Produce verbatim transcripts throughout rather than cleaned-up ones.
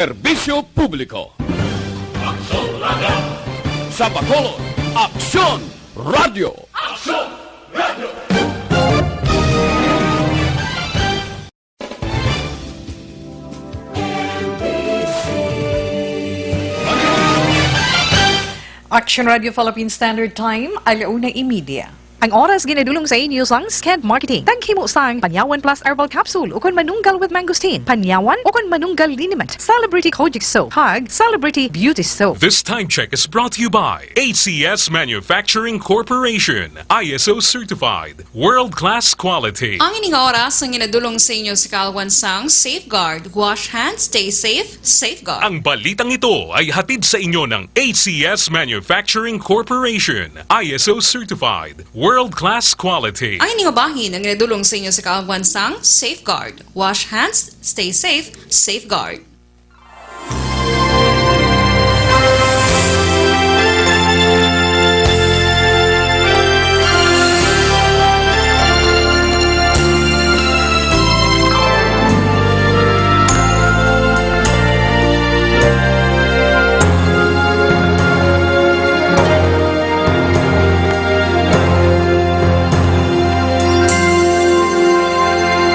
Serbisyo publiko. Aksyon Radio. Sa Bacolod, Aksyon Radio. Aksyon Radio. Action Radio Philippine Standard Time, alauna y media. Ang oras ginadulong sa inyo sang Sked Marketing. Taghimo sang Panyawan Plus Herbal Capsule ukon Manunggal with Mangosteen, Panyawan ukon Manunggal Liniment, Celebrity Kojic Soap, kag Celebrity Beauty Soap. This time check is brought to you by A C S Manufacturing Corporation, I S O certified, world-class quality. Ang ini nga oras ang ginadulong sa inyo sa kaalawan sang Safeguard. Wash hands, stay safe, Safeguard. Ang balitang ito ay hatid sa inyo ng A C S Manufacturing Corporation, I S O certified, world-class quality. Ang ini nga bahin ang ginadulong sa inyo sa kaalawan sang Safeguard. Wash hands, stay safe, Safeguard.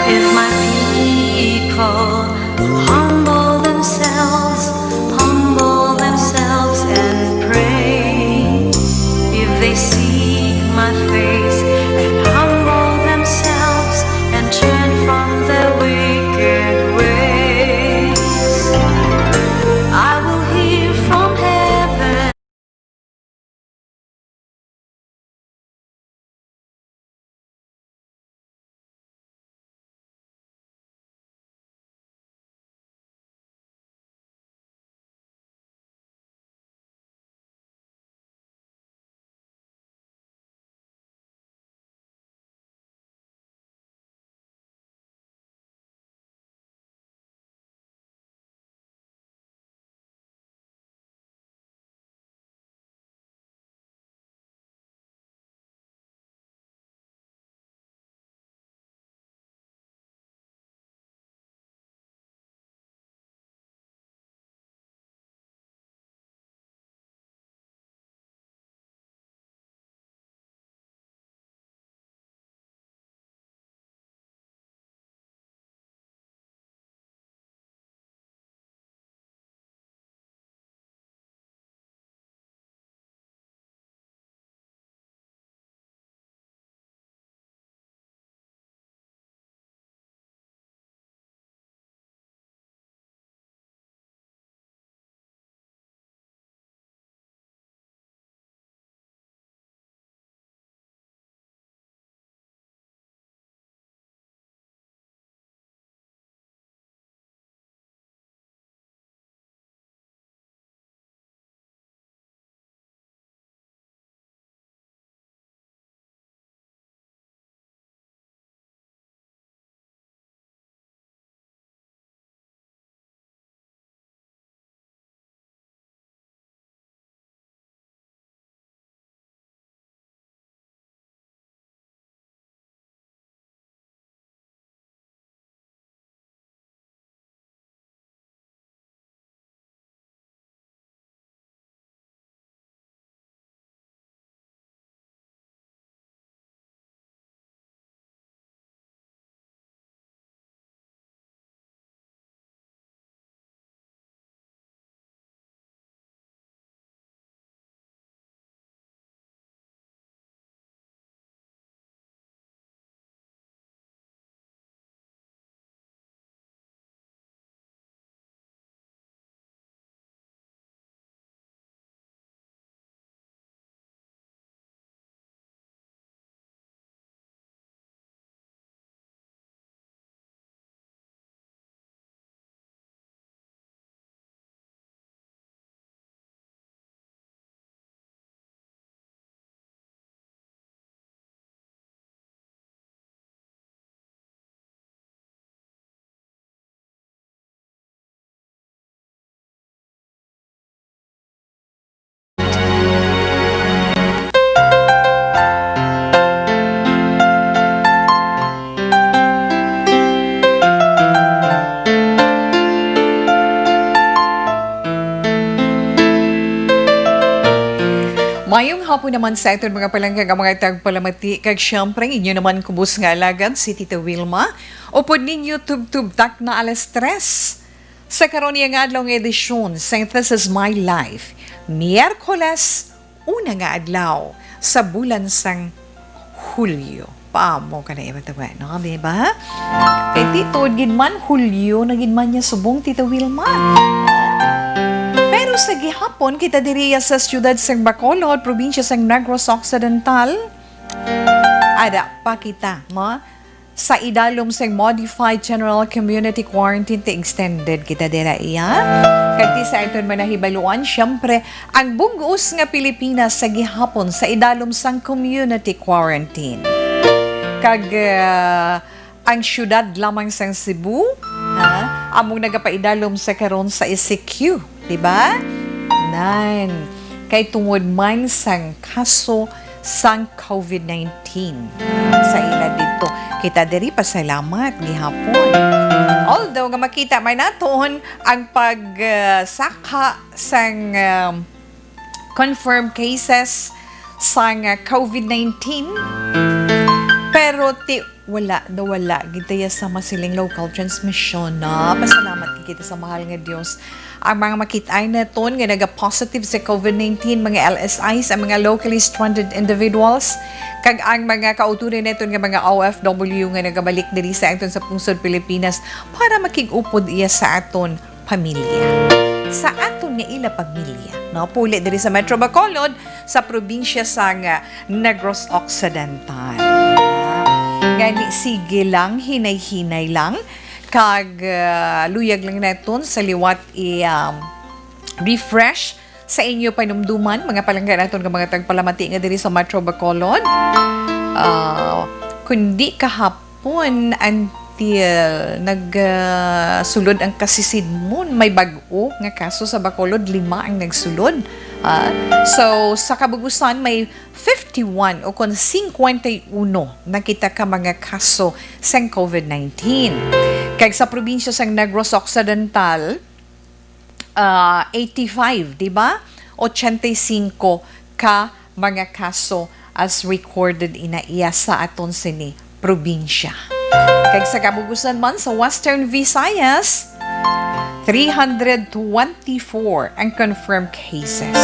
If my people humble Mayong hapon naman sa aton mga palangga nga mga tagpalamati, kag siyempre, inyo naman kubos nga alagad, si Tita Wilma. Upod ninyo, tubtob takna alas tres. Sa karon niya nga adlaw nga edisyon sa This Is My Life, Miyerkules, una nga adlaw sa bulan sang Hulyo. Paamo ka na iba tawa, no? Di ba? Kay ti-, tuod gid man, Hulyo na gid man niya subong, Tita Wilma. Pero sa gihapon, kita diriya sa siyudad sang Bacolod, probinsya sang Negros Occidental. Ada pa kita, ma? Sa idalom sang modified general community quarantine, ti extended kita dira iya. Kag ti sa aton manahibaluan, siyempre, ang bug-os nga Pilipinas sa gihapon sa idalom sang community quarantine. Kag, ah, ang siyudad lamang sang Cebu, ha, among nagapaidalom sa karon sa E C Q, di ba? Nan, kay tungod man sang kaso sang COVID nineteen sa ila dito. Kita diri, pasalamat gihapon. Although nga makita man naton ang pag, ah, saka sang, ah, confirmed cases sang, ah, COVID nineteen, pero ti wala daw, wala gid tayo sa masiling local transmission, na pasalamat gid kita sa mahal nga Dios. Ang mga makit-ay naton nga naga-positive sa COVID nineteen, mga L S Is, ang mga locally stranded individuals, kag ang mga kauturan naton nga mga O F W nga nagabalik diri sa aton sa pungsod Pilipinas para makig-upod iya sa aton pamilya. Sa aton nga ila pamilya, no? Puli diri sa Metro Bacolod, sa probinsya sang Negros Occidental. Gani, sige lang, hinay-hinay lang, kag, ah, luyag lang naton sa liwat i, um, refresh sa inyo panumduman, mga palangga naton nga mga tagpalamati nga diri sa Metro Bacolod. Ah, kundi kahapon until nag, ah, sulod ang kasisidmon, may bag-o nga kaso sa Bacolod, lima ang nagsulod. Ah, so, sa kabugusan, may fifty-one o kon cincuenta y uno na kita ka mga kaso sang COVID nineteen. Kag sa probinsya sang Negros Occidental, ah, eighty-five, di ba? Ochenta y cinco ka mga kaso as recorded ina iya sa aton sini probinsya. Kag sa kabugusan man sa Western Visayas, three hundred twenty-four ang confirmed cases.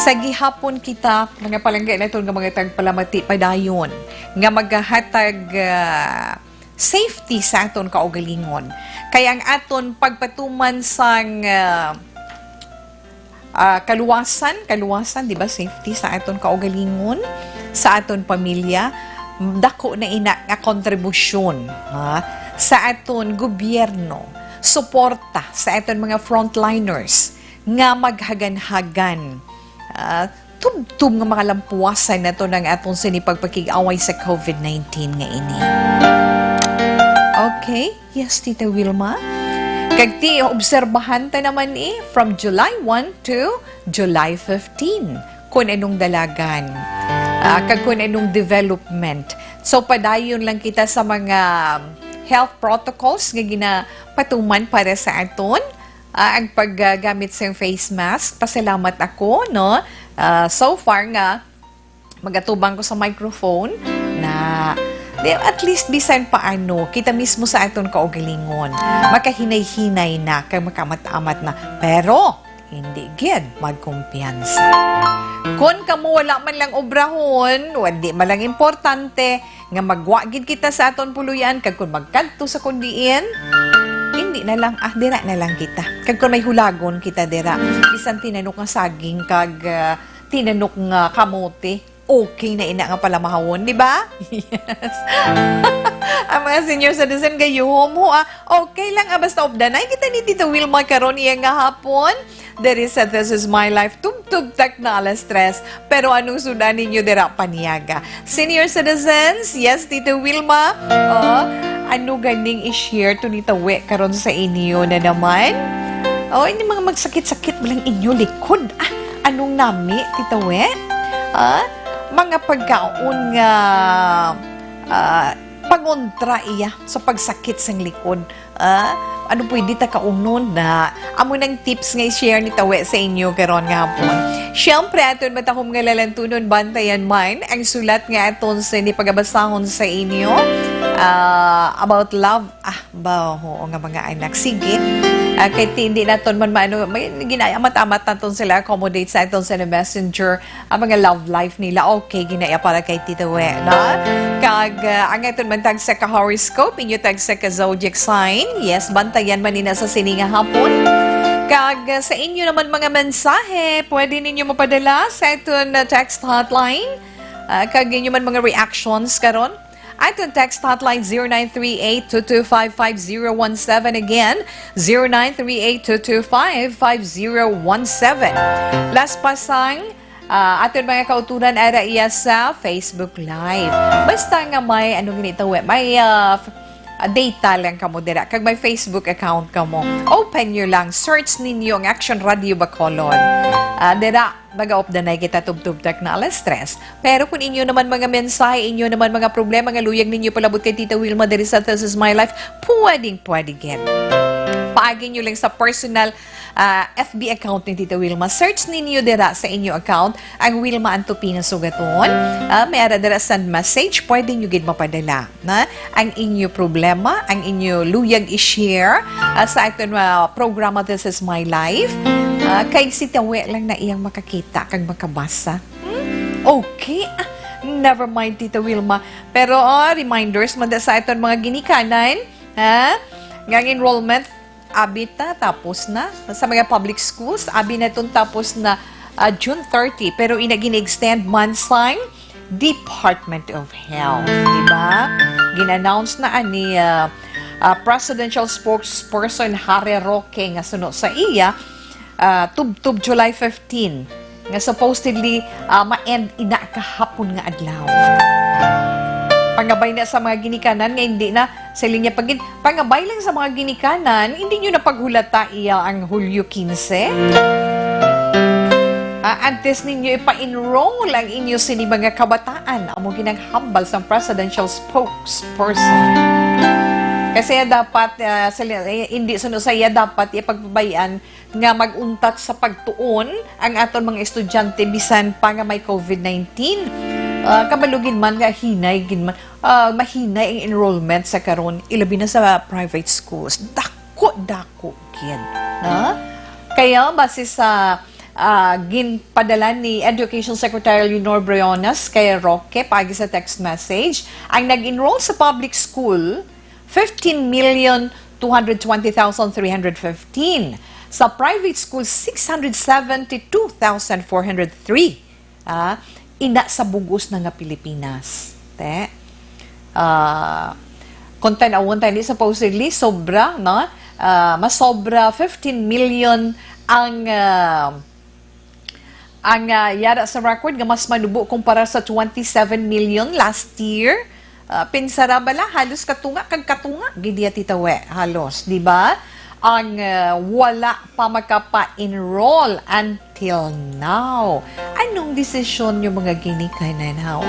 Sa gihapon kita, mga palangga naton nga mga tagpalamati padayon, nga magahatag, ah, safety sa aton kaugalingon. Kay ang aton pagpatuman sang, ah, ah, kaluwasan, kaluwasan, di ba, safety sa aton kaugalingon, sa aton pamilya, dako na ina nga kontribusyon, ha, sa aton gobyerno, suporta sa aton mga frontliners nga maghaganhagan, ah, tubtob nga makalampuasan naton ang aton sini pagpakig-away sa COVID nineteen nga ini. Okay? Yes, Tita Wilma. Kag ti, obserbahan ta naman, eh, from July one to July fifteen, kun anong dalagan, ah, kag kun anong development. So, padayon lang kita sa mga health protocols nga ginapatuman para sa aton, ah, ang paggamit sa face mask. Pasalamat ako, no? Ah, so far nga, magatubang ko sa microphone na, di, at least bisan paano, kita mismo sa aton kaugalingon, makahinay-hinay na, kag makamat-amat na. Pero, hindi gid magkumpiyansa. Kon kamo wala man lang obrahon, wa, di man lang importante, nga magwa gid kita sa aton puloy-an, kag kon magkadto sa kundiin, hindi na lang, ah, dira na lang kita. Kag kon may hulagon kita dira, bisan tinanok nga saging kag, ah, tinanok nga kamote, okay na ina nga palamahawon, di ba? Yes. Ang mga senior citizen, gayuhom ho, ah. Okay lang, ah, basta updanay kita ni Tita Wilma karon iya nga hapon. Diri sa This Is My Life, tubtob takna alas tres. Pero anong sudan ninyo dira, paniaga? Senior citizens, yes, Tita Wilma. Oo. Ano ganing i-share to ni Tawi karon sa inyo na naman? Oh, ini mga magsakit-sakit, walang inyo likod. Ah, anong nami, Tita Wi? Ah, mga pagkaon nga, ah, pangontra iya sa pagsakit sang likod. Ah, Ano pwede ta kaunod na? Amo nang tips nga i-share ni Tawe sa inyo karon nga hapon. Siyempre, aton matahom nga lalantunon, bantayan man ang sulat nga aton sa ni pagabasahon sa inyo, ah, about love. Ah, ba, oo nga, mga anak. Sige. Ah, kay ti-, hindi naton man maano, may ginaamat-amat naton sila accommodate sa aton sa messenger, ang mga love life nila. Okay, ginaya para kay Tita We, no? Kag, ah, ang aton man tag sa ka horoscope, inyo tag sa ka zodiac sign. Yes, bantayan man nina sa sini nga hapon. Kag, ah, sa inyo naman mga mensahe, pwede ninyo mapadala sa aton, ah, text hotline. Ah, kag inyo man mga reactions karon. Aton text hotline, zero nine three eight two two five five zero one seven. Again, zero nine three eight two two five five zero one seven. Last pa sang, ah, aton mga kauturan ara iya sa Facebook Live. Basta nga may, ano gani to, eh, may, ah, f-, ah, data lang kamo dira, kag may Facebook account kamo. Open nyo lang, search ninyo ang Action Radio Bacolod. Ah, dira, mag-updanay kita tubtob tak na alas tres. Pero kung inyo naman mga mensahe, inyo naman mga problema nga luyag ninyo palabot kay Tita Wilma diri sa This Is My Life, pwedeng pwede gid. Paagi nyo lang sa personal, ah, F B account ni Tita Wilma. Search ninyo dira sa inyo account ang Wilma Antupina Sugaton. Ah, may ara dira send message, pwede nyo gid mapadala na ang inyo problema, ang inyo luyag i-share, ah, sa aton, ah, programa This Is My Life. Ah, kay si Tawe lang na iyang makakita kag makabasa. Hmm? Okay. Ah, never mind, Tita Wilma. Pero, ah, reminders man da sa aton mga ginikanan, ha? Nga ang enrollment, abi ta, tapos na. Sa mga public schools, abi na itong tapos na, ah, June thirty. Pero ina gin-extend man sang Department of Health, di ba? Gin-announce na ani, ah, ah, Presidential Spokesperson Harry Roque nga suno sa iya, ah, tubtob July fifteen, nga supposedly, ah, ma-end ina kahapon nga adlaw. Pangabay na sa mga ginikanan nga hindi na sa linya pagin, pangabay lang sa mga ginikanan, hindi nyo na paghulata iya ang Hulyo quince. Ah, antes ninyo ipa-enroll ang inyo sini mga kabataan, amo ginang hambal sang presidential spokesperson. Kasi dapat, ah, sa li-, eh, hindi suno sa iya, dapat ipagpabayan nga mag-untat sa pagtuon ang aton mga estudyante bisan pa nga may covid nineteen. Ah, kabalo gid man nga hinay gid man, ah, mahinay ang enrollment sa karon, ilabi na sa private schools. Dako-dako gid, na? Kaya base sa, ah, ginpadala ni Education Secretary Leonor Briones kay Roque paagi sa text message, ang nag-enroll sa public school, fifteen million two hundred twenty thousand three hundred fifteen. Sa private school, six hundred seventy-two thousand four hundred three. Ah, ina sa bugos na nga Pilipinas. Te? Ah, kung tan-awon tayo, supposedly, sobra, no? Ah, masobra fifteen million ang, ah, ang, ah, yara sa record nga mas manubo kumpara sa twenty-seven million last year. Ah, pinsara bala, halos katunga kag katunga gid iya, Tita We, halos, di ba? Ang, ah, wala pa makapa-enroll until now. Anong desisyon niyo, mga ginikanan, haw?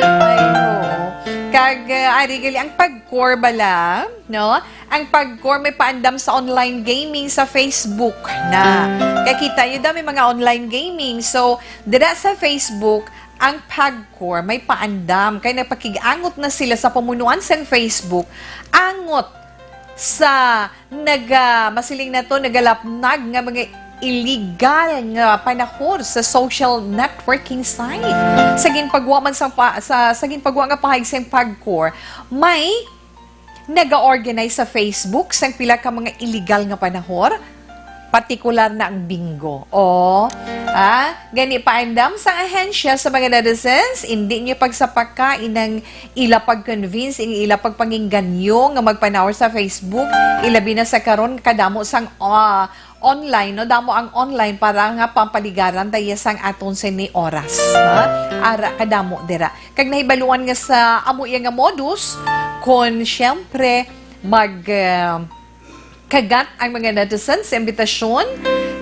Ay, oo. Kag, ah, ari gali ang pag-core bala, no? Ang pag-core may paandam sa online gaming sa Facebook na. Kay kita nyo dami mga online gaming. So, dira sa Facebook, ang pag-core may paandam. Kay nagpakig-angot na sila sa pamunuan sang Facebook, angot sa naga-, masiling na to, nagalapnag nga mga illegal nga panahor sa social networking site. Sa ginpagwa man sang pa-, sa, sa ginpagwa nga pahayag sang pag-core, may naga-organize sa Facebook sang pila ka mga illegal nga panahor, partikular na ang bingo. O, ah, gani paandam sang ahensya sa mga netizens, indi niyo pagsapaka inang ila pag-convince, ing ila pagpanginganyo nga magpanahor sa Facebook, ilabi na sa karon kadamo sang, ah, online, no? Damo ang online para nga pampaligaran daya sang aton sini oras, ha? Ara kadamo dira. Kag nahibaluan nga sa amo iya nga modus, kon siyempre mag, ah, kagat ang mga netizens sa imbitasyon,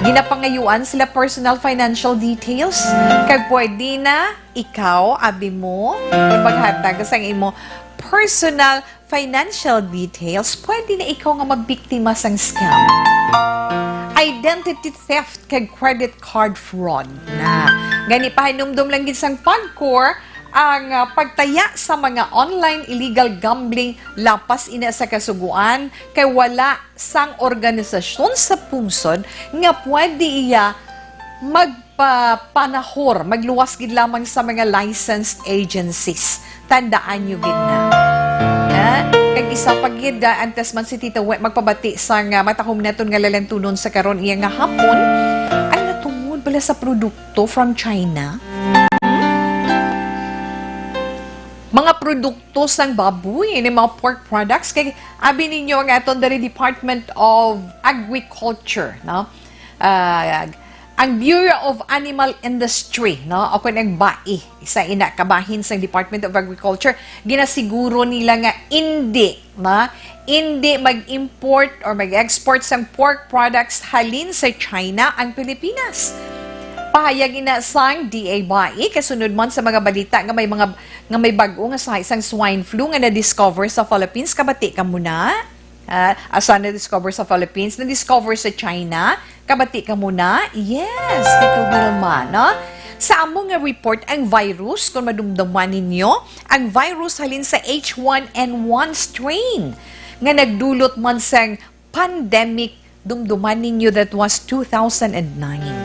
ginapangayuan sila personal financial details. Kag pwede na ikaw, abi mo, maghatag sang imo personal Financial details, pwede na ikaw nga mabiktima sang scam. Identity theft kag credit card fraud na. Gani, pahinumdom lang gid sang PAGCOR ang, ah, pagtaya sa mga online illegal gambling lapas ina sa kasugoan kay wala sang organisasyon sa pungsod nga pwede iya magpapanahor, magluwas gid lamang sa mga licensed agencies. Tandaan niyo gid na. Ha? Kag isa pa gid, ah, antes man si Tita We magpabati sang matahom naton nga lalantunon sa karon iya nga hapon, ay natungod bala sa produkto from China. Mga produkto sang baboy, ini mga pork products, kay abi ninyo ang aton diri Department of Agriculture, no? Ah, ang Bureau of Animal Industry, no? O kung ang bai, isa ina kabahin sang Department of Agriculture, ginasiguro nila nga indi, ma, indi mag-import or mag-export sang pork products halin sa China ang Pilipinas. Pahayag ina sang D A bai, kasunod man sa mga balita nga may mga, nga may bag-o nga sahi sang swine flu nga na-discover sa Philippines. Kabati ka mo na? Ah, asa na-discover sa Philippines? Na-discover sa China? Kabati ka mo na? Yes, Tito Wilma, no? Sa amo nga report, ang virus, kung madumduman ninyo, ang virus halin sa H one N one strain nga nagdulot man sang pandemic, dumduman ninyo, that was two thousand and nine.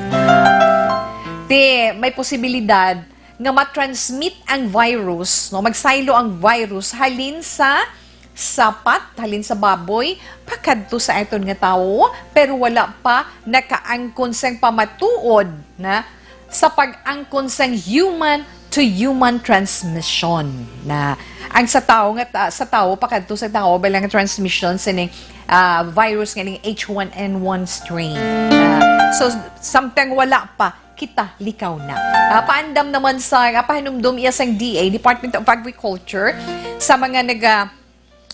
Ti, may posibilidad nga ma-transmit ang virus, no? Magsaylo ang virus halin sa sapat, halin sa baboy, pakadto sa aton nga tawo, pero wala pa nakaangkon sang pamatuod na sa pag-angkon sang human to human transmission na ang sa tawo nga ta-, sa tawo pakadto sa tawo bala nga transmission sining, ah, virus nga ning H one N one strain. Ah, so, samtang wala pa, kita likaw na. Ah, paandam naman sa, ah, pahinumdom iya sang D A, Department of Agriculture, sa mga naga-,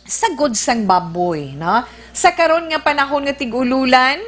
sagod sang baboy, no? Sa karon nga panahon nga tig-ululan,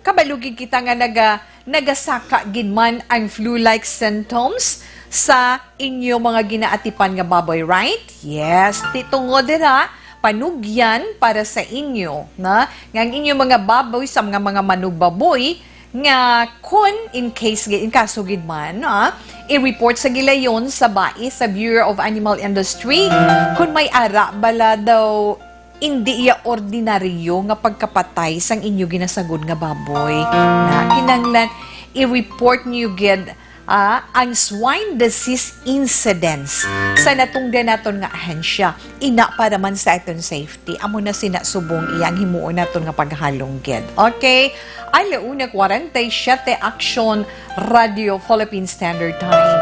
kabalo gid kita nga naga-, nagasaka gid man ang flu-like symptoms sa inyo mga ginaatipan nga baboy, right? Yes, ti tungod dira, panugyan para sa inyo, na nga ang inyo mga baboy sa mga, mga manugbaboy nga kun in case, in kaso gid man, ah, i-report sa gilayon sa bai sa Bureau of Animal Industry kun may ara bala daw indi iya ordinaryo nga pagkapatay sang inyo ginasagod nga baboy. Na kinahanglan i-report niyo gid, ah, ang swine disease incidents sa natungdan naton nga ahensya. Ina para man sa aton safety. Amo na sina subong iya ang himuon naton nga paghalong gid. Okay? Ala una kwarenta y siyete, Aksyon, Radio Philippine Standard Time.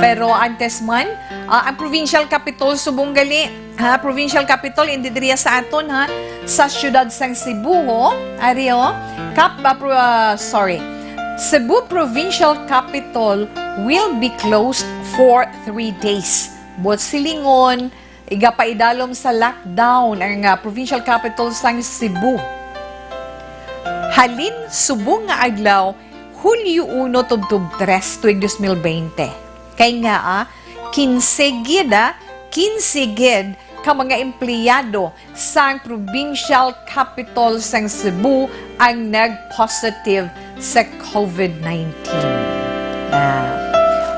Pero antes man, ah, ang provincial capitol subong gali, ha, provincial capitol, indi diriya sa aton, ha, sa siyudad sang Cebu, ho, ari, ho, Cap-, ah, pro-, ah, sorry, Cebu Provincial Capitol will be closed for three days. Buot silingon, igapaidalom sa lockdown ang, ah, provincial capital sang Cebu. Halin subong nga adlaw, Hulyo uno tubtob tres, tuig dos mil bente. Kay nga, ah, kinse gid, ah, kinse gid ka mga empleyado sang provincial capital sang Cebu ang nag-positive sa COVID nineteen. Ah,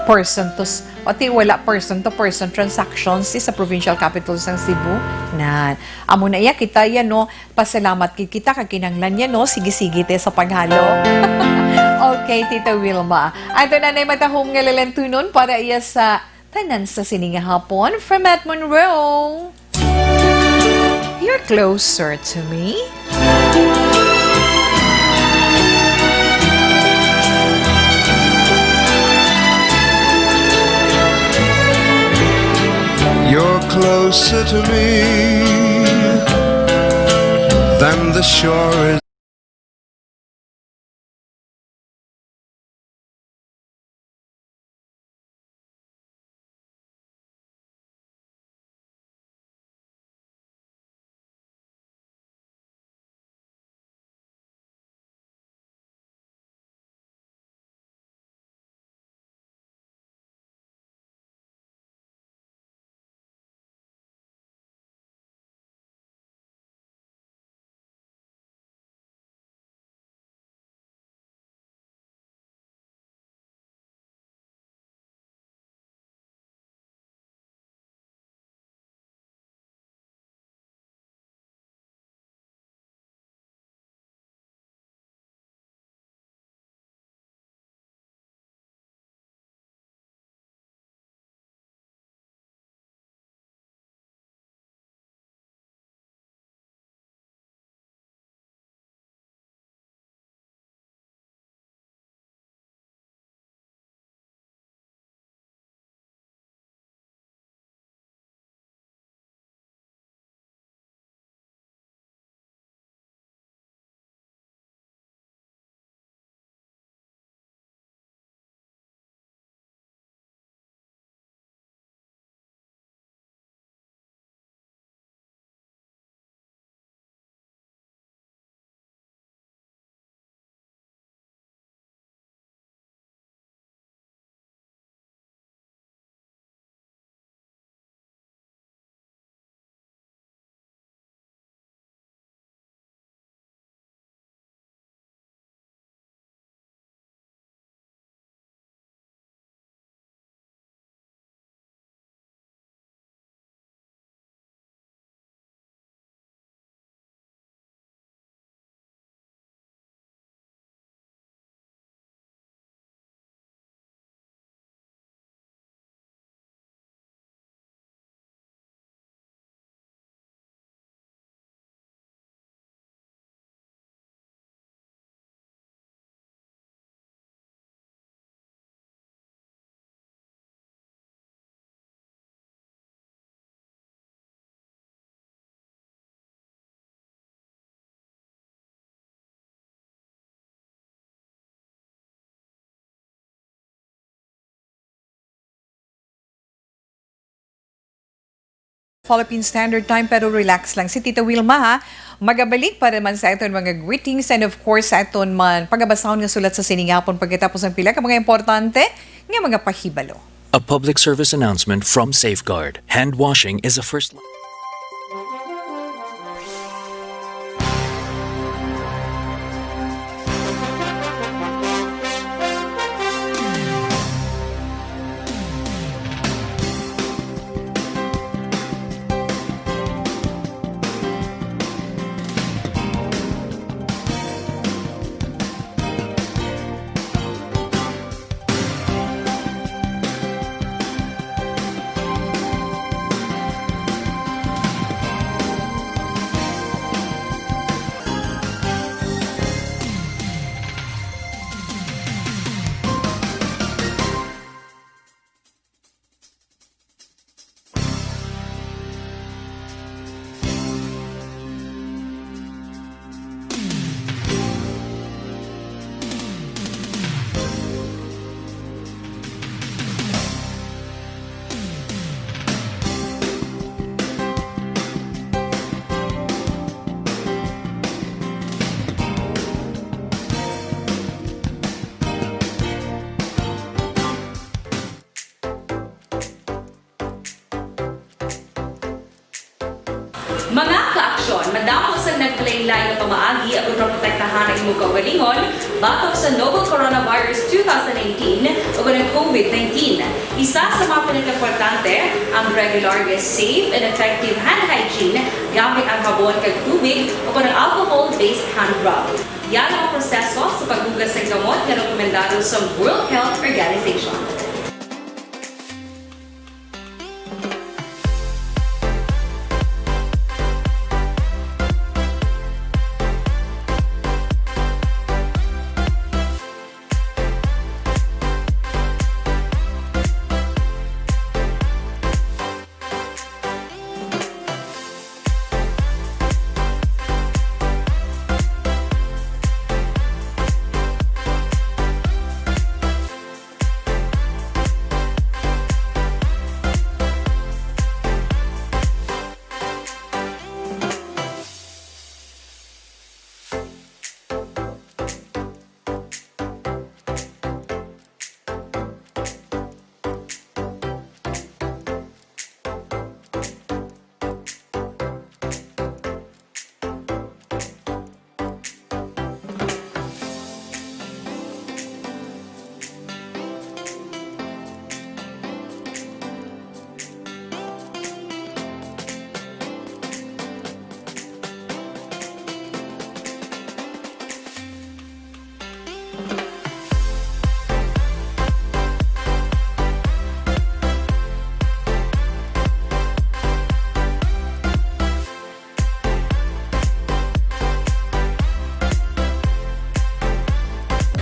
person to s-, pati wala person to person transactions sa provincial capital sang Cebu na amo na iya kita yan, no? Pasalamat gid kita kag kinahanglan niya, no? Sige-sige te sa paghalo. Okay, Tita Wilma. Ato na nay matahom nga lalantunon para iya sa tanan sa sini nga hapon. From Matt Monroe, You're Closer to Me. You're closer to me than the shore is. Philippine Standard Time, pero relax lang si Tita Wilma, ha. Magabalik para man sa aton mga greetings and, of course, sa aton man pagabasahon nga sulat sa sining hapon pagkatapos ang pila ka mga importante nga mga pahibalo. A public service announcement from Safeguard. Hand washing is a first Mga ka-aksyon, madamo sang naglain-lain nga pamaagi agud maprotektahan ang imo kaugalingon batok sa novel coronavirus two thousand nineteen ug ang covid nineteen. Isa sa mga pinakaimportante, ang regular nga safe and effective hand hygiene gamit ang habon kag tubig ug ang alcohol-based hand rub. Yara ang proseso sa paghugas sang kamot nga rekomendado sa World Health Organization.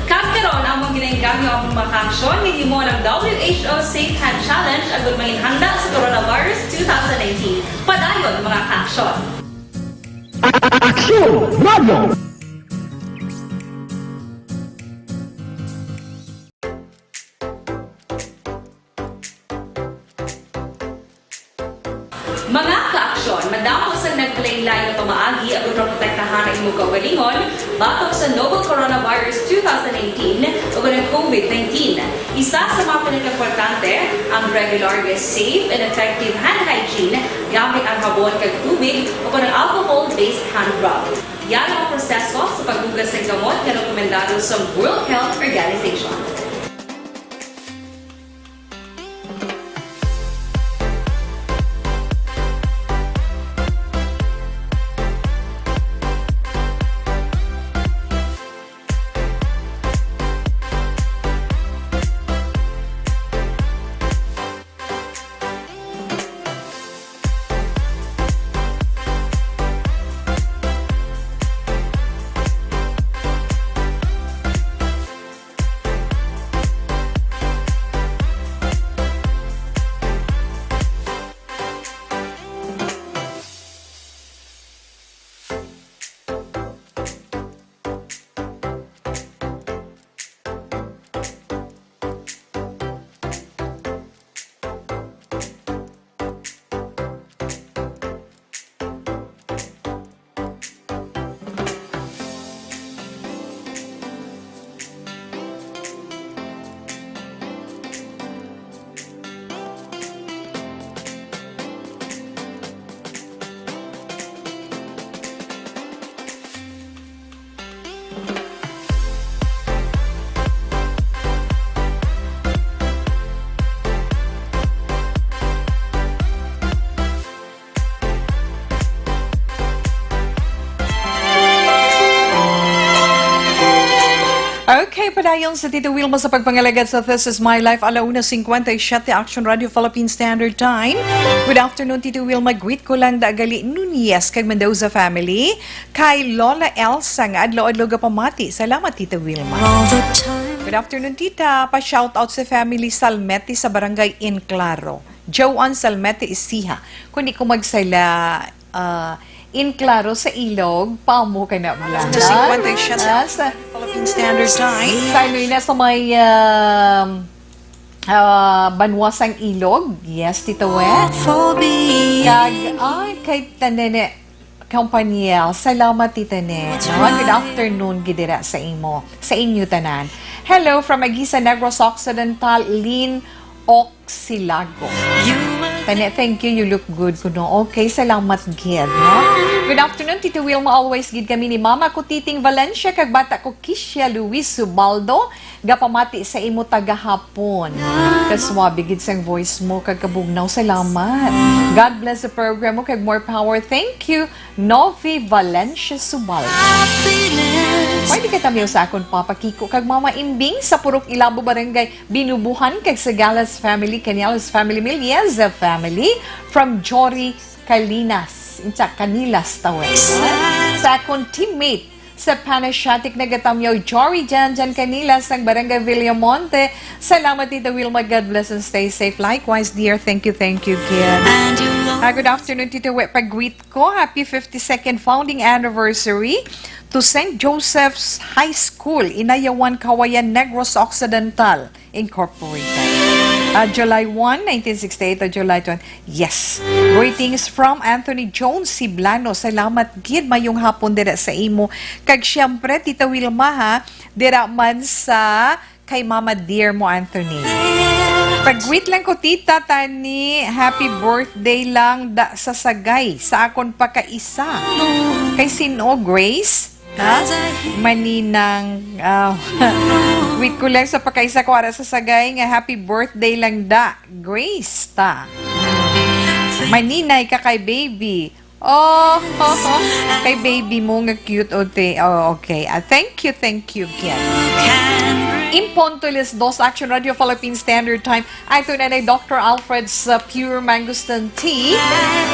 Kag karon, amon ginainggam ang mga kaaksyon nga ginhimo ng W H O Safe Hand Challenge agud manginhanda sa coronavirus two thousand nineteen. Padayon, mga kaaksyon. Aksyon Radio! Mga kaaksyon, madamo sang naglain-lain nga pamaagi agud maprotektahan ang imo kaugalingon batok sa novel coronavirus two thousand nineteen ug ang covid nineteen. Isa sa mga pinakaimportante, ang regular nga safe and effective hand hygiene gamit ang habon kag tubig ug ang alcohol-based hand rub. Yara ang proseso sa paghugas sang kamot nga rekomendado sa World Health Organization. Padayon sa Tito Wilma sa pagpangalagad sa This Is My Life, ala una cincuenta y siete, Action Radio Philippine Standard Time. Good afternoon, Tito Wilma. Greet ko lang da gali Nunez kag Mendoza family. Kay Lola Elsa nga adlaw-adlaw gapamati. Salamat, Tita Wilma. Good afternoon, Tita. Pa-shoutout sa family Salmete sa Barangay Enclaro. Joan Salmete Isiha. Kung di ko magsala, ah, Enclaro sa Ilog, pamo ka na bala. Sa cincuenta y siete Ah, sa Philippine Standard Time. Sa ano yun, sa may, um, ah, Banwa sang Ilog. Yes, Tito We. Kag, ah, kay Tanene Companiel. Salamat, Tita Ne. No? Good afternoon, gid dira sa imo, sa inyo tanan. Hello from Aguisa, Negros Occidental, Lynn Oxilago. Tane, thank you. You look good kuno. Okay, salamat gid, no? Good afternoon, Tito Wilma. Always gid kami ni Mama ko, Titing Valencia, kag bata ko, Kisha Luis Subaldo. Gapamati sa imo tagahapon. Kaswabe gid sang voice mo, kag kabugnaw. Salamat. God bless the program mo, kag more power. Thank you, Novi Valencia Subaldo. Pwede ka tamiyo sa akon Papa Kiko kag Mama Imbing sa Purok Ilabo, Barangay Binubuhan, kag sa Galas family, Canales family, Milieza family, from Jory Calinas, insa Canilas, Tawes. Sa akon teammate sa Panasiatic, nagatamyaw, Jory Janjan Canilas, sang Barangay Villamonte. Salamat, Tita Wilma. God bless and stay safe. Likewise, dear. Thank you, thank you, kid. Ah, good afternoon, Tita We. Pag-greet ko, happy fifty-second founding anniversary to Saint Joseph's High School, Inayawan, Kawayan, Negros Occidental, Incorporated. Ah, July one, nineteen sixty-eight to July twenty. Yes. Greetings from Anthony Jones Siblano. Salamat gid, mayong hapon dira sa imo. Kag siyempre, Tita Wilma, ha, dira man sa kay Mama Dear mo, Anthony. Pag-greet lang ko, Tita Tani, happy birthday lang da sa Sagay, sa akon pakaisa. Kay sino, Grace? Ha? Maninang, ah, wait ko lang sa pakaisa ko ara sa Sagay nga happy birthday lang da, Grace, ta. Maninay ka kay baby. Oh, kay baby mo nga cute, o, te. Oh, okay. Ah, thank you, thank you, Kian. In punto, alas dos, Action Radio Philippine Standard Time. Ay, ito na na Doctor Alfred's, uh, Pure Mangosteen Tea.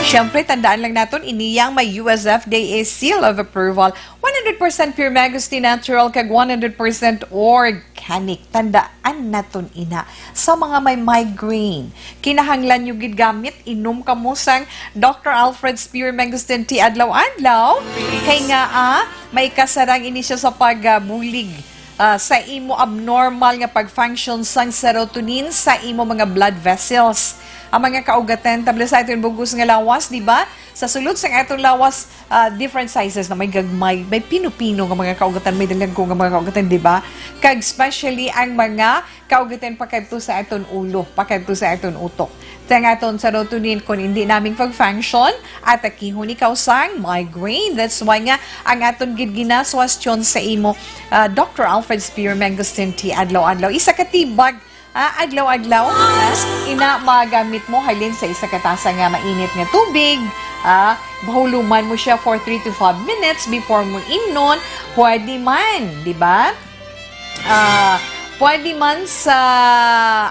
Siyempre, tandaan lang naton, iniyang may U S F D A seal of approval. One hundred percent pure mangosteen natural kag one hundred percent organic. Tandaan naton ina. Sa mga may migraine, kinahanglan nyo gid gamit, inom kamo sang Doctor Alfred's Pure Mangosteen Tea adlaw-adlaw. Kay nga, ah, may kasarang ini siya sa pagbulig, ah, sa imo abnormal nga pag-function sang serotonin sa imo mga blood vessels. Ang mga kaugatan, tabla sa aton bugos nga lawas, di ba? Sa sulod sang aton lawas, ah, different sizes na, may gagmay, may pino-pino nga mga kaugatan, may dalagko nga mga kaugatan, di ba? Kag especially ang mga kaugatan pakadto sa aton ulo, pakadto sa aton utok. Sa aton serotonin, kung hindi naming pag-function, atakihon ikaw sang migraine. That's why nga ang aton gid ginaswastyon sa imo, ah, Doctor Alfred's Pure Mangosteen Tea adlaw-adlaw. Isa ka tibag, ah, adlaw-adlaw, ah, ina magamit mo halin sa isa ka tasa nga mainit nga tubig, ah, bahuluman mo siya for three to five minutes before mo imnon. Pwede man, di ba? Ah, pwede man sa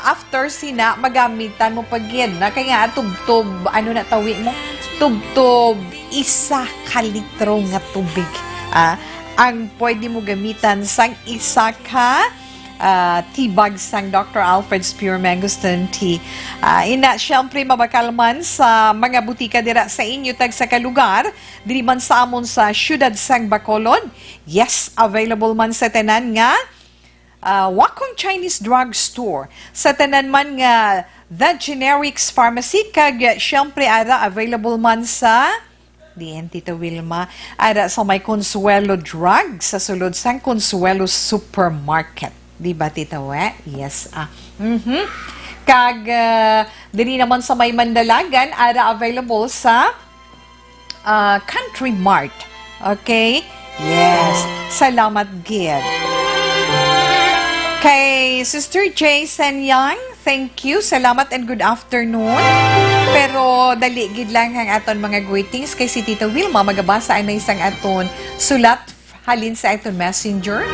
after sina, magamitan mo pa gid na. Kaya nga, tubtob, ano na tawi mo? Tubtob, isa ka litro nga tubig. Ah, ang pwede mo gamitan sang isa ka, ah, tibag sang Doctor Alfred's Pure Mangosteen Tea. Ah, ina, siyempre, mabakal man sa mga butika dira sa inyo tagsa ka lugar, diri man sa amon sa siyudad sang Bacolod. Yes, available man sa tanan nga, ah, Wakong Chinese Drug Store. Sa tanan man nga The Generics Pharmacy, kag, ah, siyempre, ara, available man sa, diin, Tita Wilma, ara sa may Consuelo Drug, sa sulod sang Consuelo Supermarket. Di ba, Tita We? Yes, ah. Mhm. Kag, ah, diri naman sa may Mandalagan, ara available sa, ah, Country Mart. Okay? Yes. Salamat gid. Kay Sister J Senyang, thank you. Salamat and good afternoon. Pero dali gid lang ang aton mga greetings kay si Tita Wilma magabasa ang isang aton sulat halin sa aton messenger.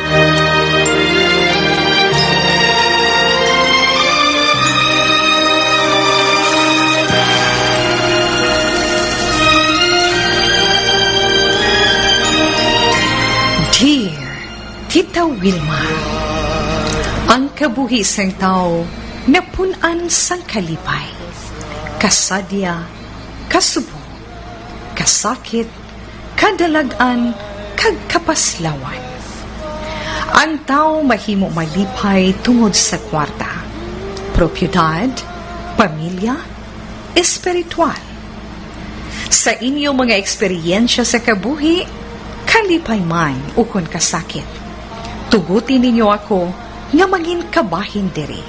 Tita Wilma. Ang kabuhi sang tawo napun-an sang kalipay, kasadya, kasubo, kasakit, kadalag-an, kag kapaslawan. Ang tawo mahimo malipay tungod sa kwarta, propiedad, pamilya, espiritual. Sa inyo mga eksperyensya sa kabuhi, kalipay man ukon kasakit, tuguti ninyo ako nga mangin kabahin diri.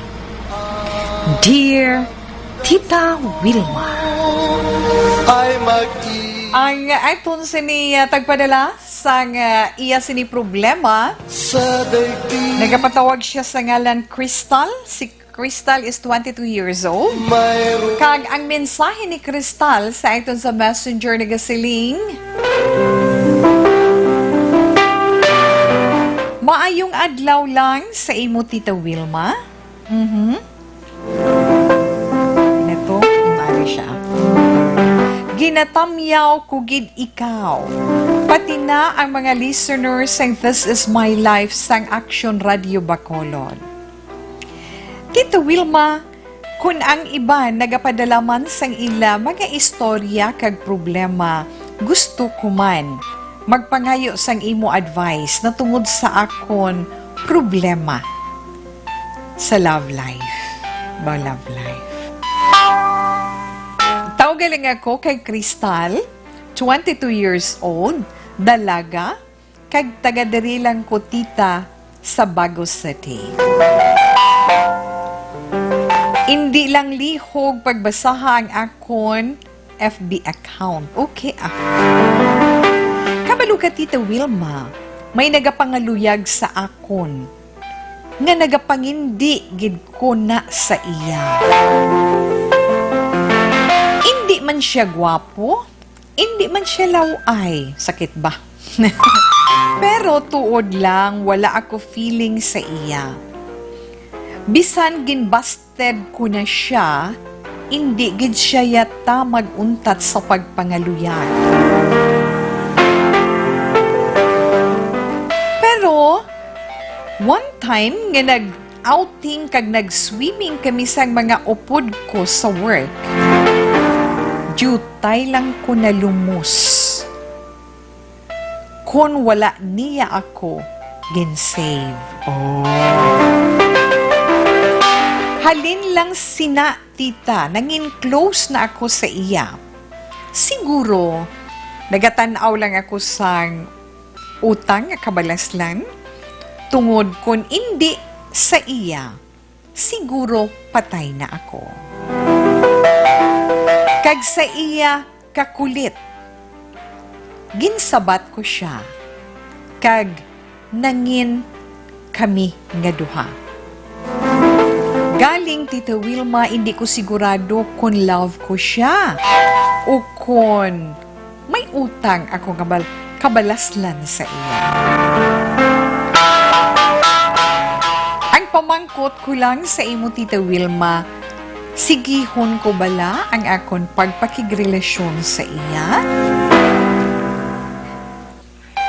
Dear Tita Wilma. Ay mag-i- Ang aton sini, ah, tagpadala sang, ah, iya sini problema. Sa daigdig. Nagapatawag siya sa ngalan Crystal. Si Crystal is twenty-two years old. Mayroon. Kag ang mensahe ni Crystal sa aton sa messenger nagasiling, "Maayong adlaw lang sa imo, Tita Wilma." Mhm. Ina to, umali siya. "Ginatamyaw ko gid ikaw, pati na ang mga listeners sang This Is My Life sang Action Radio Bacolod. Tita Wilma, kun ang iban nagapadala man sang ila mga istorya kag problema, gusto ko man magpangayo sang imo advice na tungod sa akon problema sa love life." Ba, love life. Tawag lang ako kay Crystal, twenty-two years old, dalaga, kag taga diri lang ko, tita, sa Bago City. Indi lang lihog pagbasaha ang akon F B account. Okay, ah. Kabalo ka, Tita Wilma, may nagapangaluyag sa akon nga nagapangindi gid ko na sa iya. Indi man siya gwapo, indi man siya law-ay. Sakit ba? Pero tuod lang, wala ako feeling sa iya. Bisan ginbasted ko na siya, indi gid siya yata mag-untat sa pagpangaluyag. Pero, one time nga nag-outing kag nag-swimming kami sang mga upod ko sa work, diutay lang ko nalumos kon wala niya ako gin-save. Oh. Halin lang sina, tita, nangin close na ako sa iya. Siguro, nagatan-aw lang ako sang utang nga kabalaslan, tungod kon indi sa iya, siguro patay na ako. Kag sa iya kakulit, ginsabat ko sia, kag nangin kami nga duha. Galing, Tita Wilma, indi ko sigurado kon love ko sia o kon may utang ako nga bal-, kabalaslan sa iya. Ang pamangkot ko lang sa imo, Tita Wilma, sigihon ko bala ang akon pagpakigrelasyon sa iya?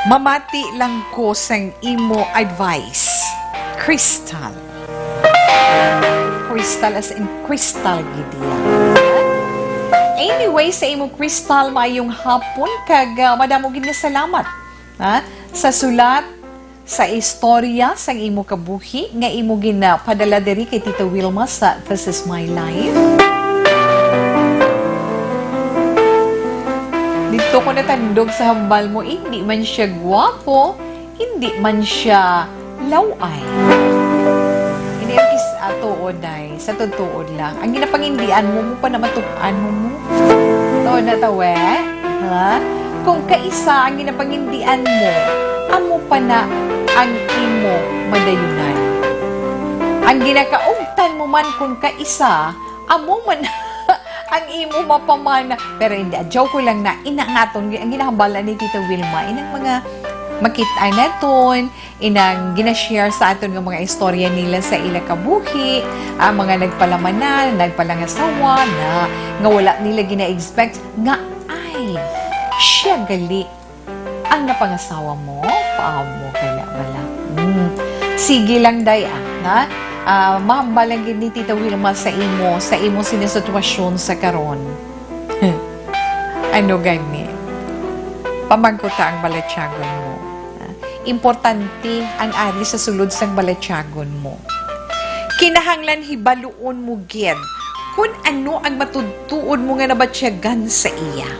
Mamati lang ko sang imo advice, Crystal. Crystal, as in crystal gid iya. Anyway, sa imo, Crystal, maayong hapon kag, ah, madamo gid nga salamat, ha, sa sulat, sa istorya sang imo kabuhi nga imo ginapadala diri kay Tita Wilma sa This Is My Life. Dito ko natandog sa hambal mo, hindi man siya gwapo, hindi man siya law-ay. Hindi ang kis-, ah, tuod, day. Sa totoo lang, ang ginapangindian mo, mo pa na matukan mo mo. Tuod na tawe? Ha? Kung kaisa ang ginapangindian mo, amo pa na ang imo madayunan. Ang ginakaugtan mo man kung kaisa, amo man ang imo mapamana. Pero hindi, ah, joke ko lang na, ina nga aton, ang ginahambala ni Tita Wilma, inang mga makit-an naton, inang gina-share sa aton nga mga istorya nila sa ila kabuhi, ang mga nagpalamanan, nagpalangasawa na, nga wala nila gina-expect nga, ay, siya gali ang napangasawa mo, paamo kaya bala. Sige lang, day, ah, na? Ah, mahambal lang gid ni Tita Wilma sa imo, sa imo sini sitwasyon sa karon. Ano gani? Pamangkuta ang balatyagon mo. Ah, importante ang ari sa sulod sang balatyagon mo. Kinahanglan hibaluon mo gid kun ano ang matudtuod mo nga nabatyagan sa iya.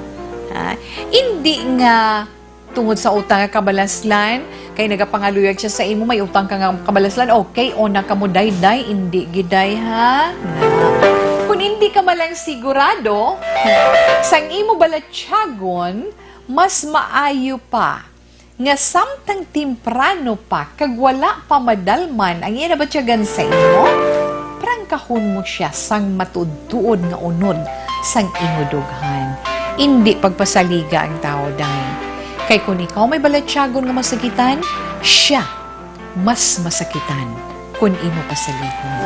Ha? Indi nga tungod sa utang nga kabalaslan, kay nagapangaluyag siya sa imo, may utang ka nga kabalaslan, okay, una ka mo, day, day, indi gid, day, ha? Na. Kung indi ka man lang sigurado sang imo balatyagon, mas maayo pa nga samtang temprano pa kag wala pa madalman ang iya nabatyagan sa imo, prangkahon mo sia sang matuod-tuod nga unod sang imo dughan. Indi pagpasaliga ang tawo, day. Kay kon ikaw may balatyagon nga masakitan, sia mas masakitan kon imo pasaligon.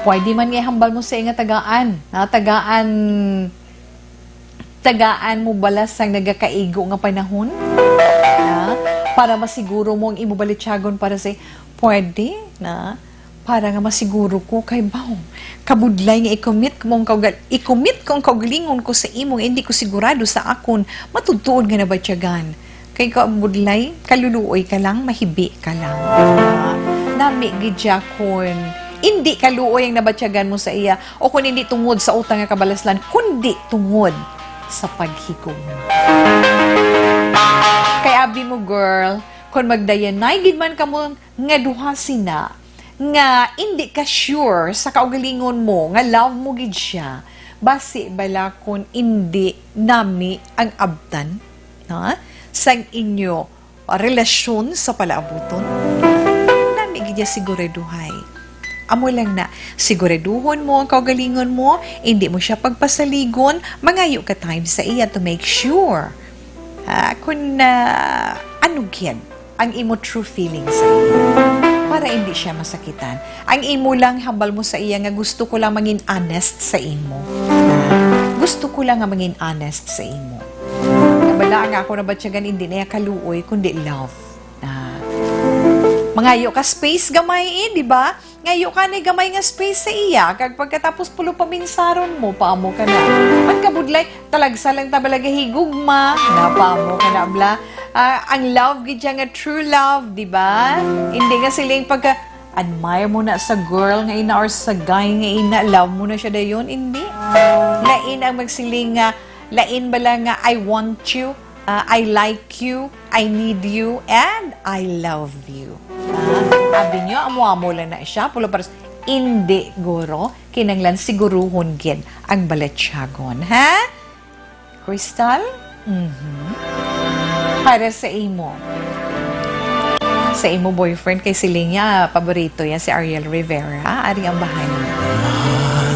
Pwede man nga ihambal mo sa iya nga tagaan, na tagaan, tagaan mo bala sang nagakaigo nga panahon, na para masiguro mo ang imo balatyagon para sa, pwede, na para nga masiguro ko kay, baw, kabudlay nga i-commit ko ang kaugal-, i-commit ko ang kaugalingon ko sa imo nga indi ko sigurado sa akon matudtuod nga nabatyagan. Kay kabudlay, kaluluoy ka lang, mahibi ka lang. Nami gid siya kun indi kaluoy ang nabatyagan mo sa iya, o kun indi tungod sa utang nga kabalaslan, kundi tungod sa paghigugma. Kay abi mo, girl, kun magdayanay gid man kamo nga duha sina nga indi ka sure sa kaugalingon mo nga love mo gid siya, basi bala kun indi nami ang abtan, ha, sang inyo relasyon sa palaabuton? Nami gid niya siguraduhay. Amo lang na, siguraduhon mo ang kaugalingon mo, indi mo siya pagpasaligon, mangayo ka time sa iya to make sure, ah, kung, ah, ano gid ang imo true feelings sa iya, para indi siya masakitan. Ang imo lang hambal mo sa iya nga, "Gusto ko lang mangin honest sa imo. Gusto ko lang nga mangin honest sa imo. Kabala nga ako nabatyagan, hindi na iya kaluoy, kundi love." Ah. Mangayo ka space gamay, eh, di ba? Ngayo ka ni gamay nga space sa iya, kag pagkatapos pulo pa minsaron mo, paamo ka na. Ang kabudlay, talagsa lang ta bala gahigugma, na paamo ka na bala. Ah, ang love gid siya nga true love, di ba? Hindi nga siling pagka admire mo na sa girl nga ina or sa guy nga ina, love mo na siya dayon, hindi. Lain ang magsiling nga, lain bala nga, "I want you, ah, I like you, I need you, and I love you." Ah, abi niyo, amo-amo lang na siya, pulo pares. Indi, guro, kinanglan siguruhon gid ang balatyagon, ha? Crystal? Mhm. Para sa imo. Sa imo boyfriend, kay siling niya, paborito niya si Ariel Rivera. Ari ang bahay niya. Mahal,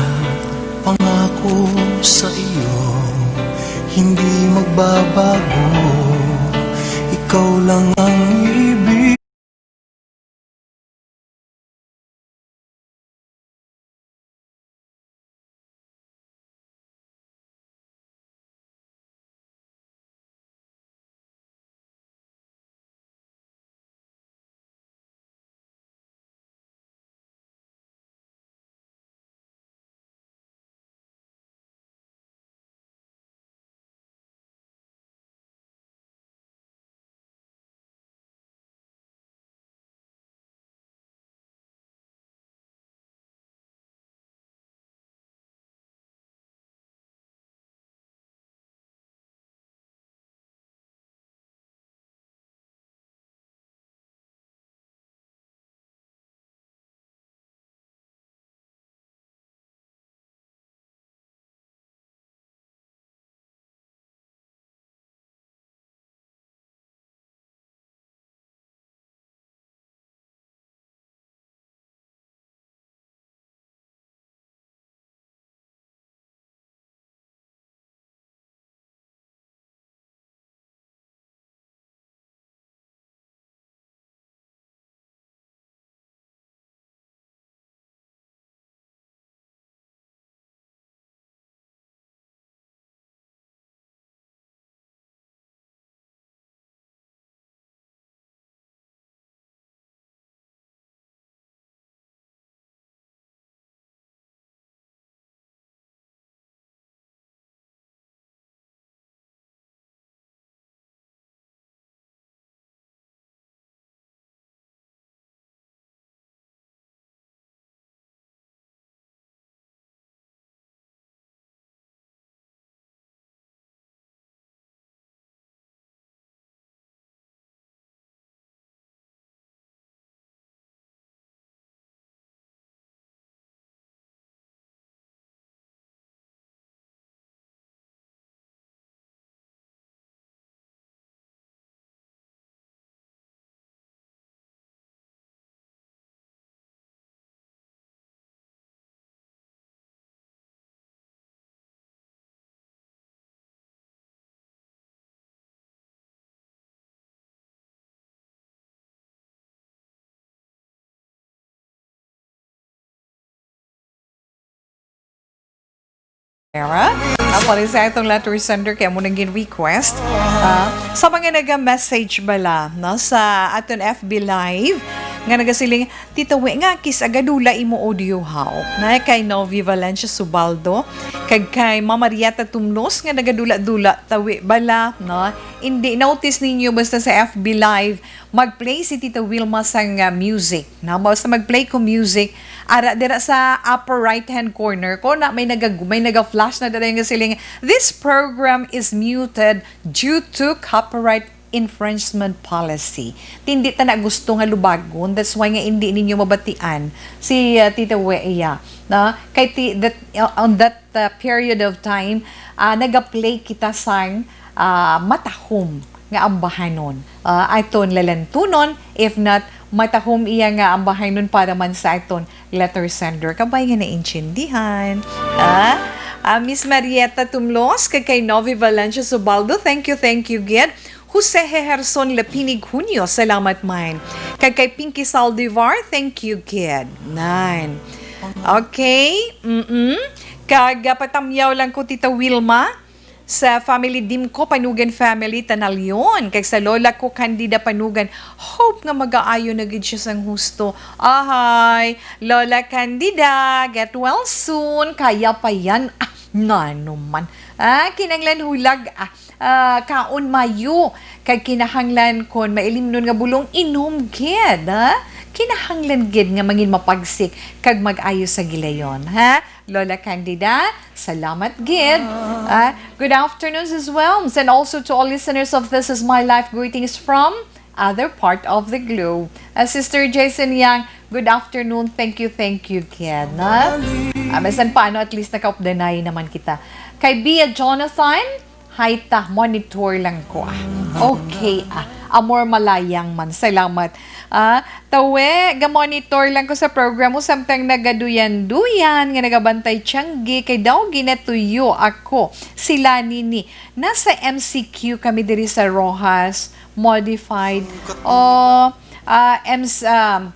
pangako sa iyo, hindi magbabago. Ikaw lang ang ibig Era. Ako rin sa atong letter sender kay mo nang gin-request. Ah, sa mga naga-message bala, no, sa aton F B Live, nga nagasiling, "Tita We, nga kis agadula imo audio haw." Na kay Novi Valencia Subaldo, kag kay Mama Rieta Tumlos nga nagadula-dula, "Tawi bala, no? Hindi notice ninyo basta sa F B Live, mag-play si Tita Wilma sang, ah, music." Na, basta mag-play ko music, ara dira sa upper right-hand corner ko, na may nagag-, may naga-flash na dira nga siling, "This program is muted due to copyright infringement policy." Tindi ta na gusto nga lubagon, that's why nga hindi ninyo mabatian si, ah, Tita Wea. Na, kay ti-, that, uh, on that, uh, period of time, ah, nagaplay kita sang, ah, matahom nga ambahanon. Ah, aton lalantunon, if not, matahom iya nga ambahanon para man sa aton letter sender. Kabay nga naintindihan. Ah, ah, Miss Marieta Tumlos, kag kay Novi Valencia Subaldo, thank you, thank you, gid. Jose Heherson Lapinig Junio, salamat man. Kag kay Pinky Saldivar, thank you, gid. Nan. Okay, mm-mm. Kag, ah, patamyaw lang ko, Tita Wilma, sa family Dimco, Panugan family, Tanalion, kag sa lola ko, Candida Panugan. Hope nga magaayo na gid siya sang husto. Ahay, Lola Candida, get well soon. Kaya pa yan. Ah, nano man. Ah, kinanglan hulag. Ah, ah, kaon mayo. Kag kinahanglan kon mailimnon nga bulong, inom gid, ha? Kinahanglan gid nga mangin mapagsik kag mag-ayo sa gilayon, ha? Lola Candida, salamat gid. Ah, good afternoon as well. And also to all listeners of This Is My Life, greetings from other part of the globe. Ah, Sister Jason Yang, good afternoon. Thank you, thank you gid, ha? Ah, bisan paano, at least nakaupdanay naman kita. Kay Bia Jonathan, "Hi ta, monitor lang ko, ah." Okay, ah. Amor malayang man. Salamat. Ah, tawe, ga-monitor lang ko sa program mo, samtang nagaduyan-duyan nga nagabantay tiyanggi, kay daw ginatuyo ako. Sila nini. Nasa M C Q kami diri sa Roxas, modified. O, ah, M C, um,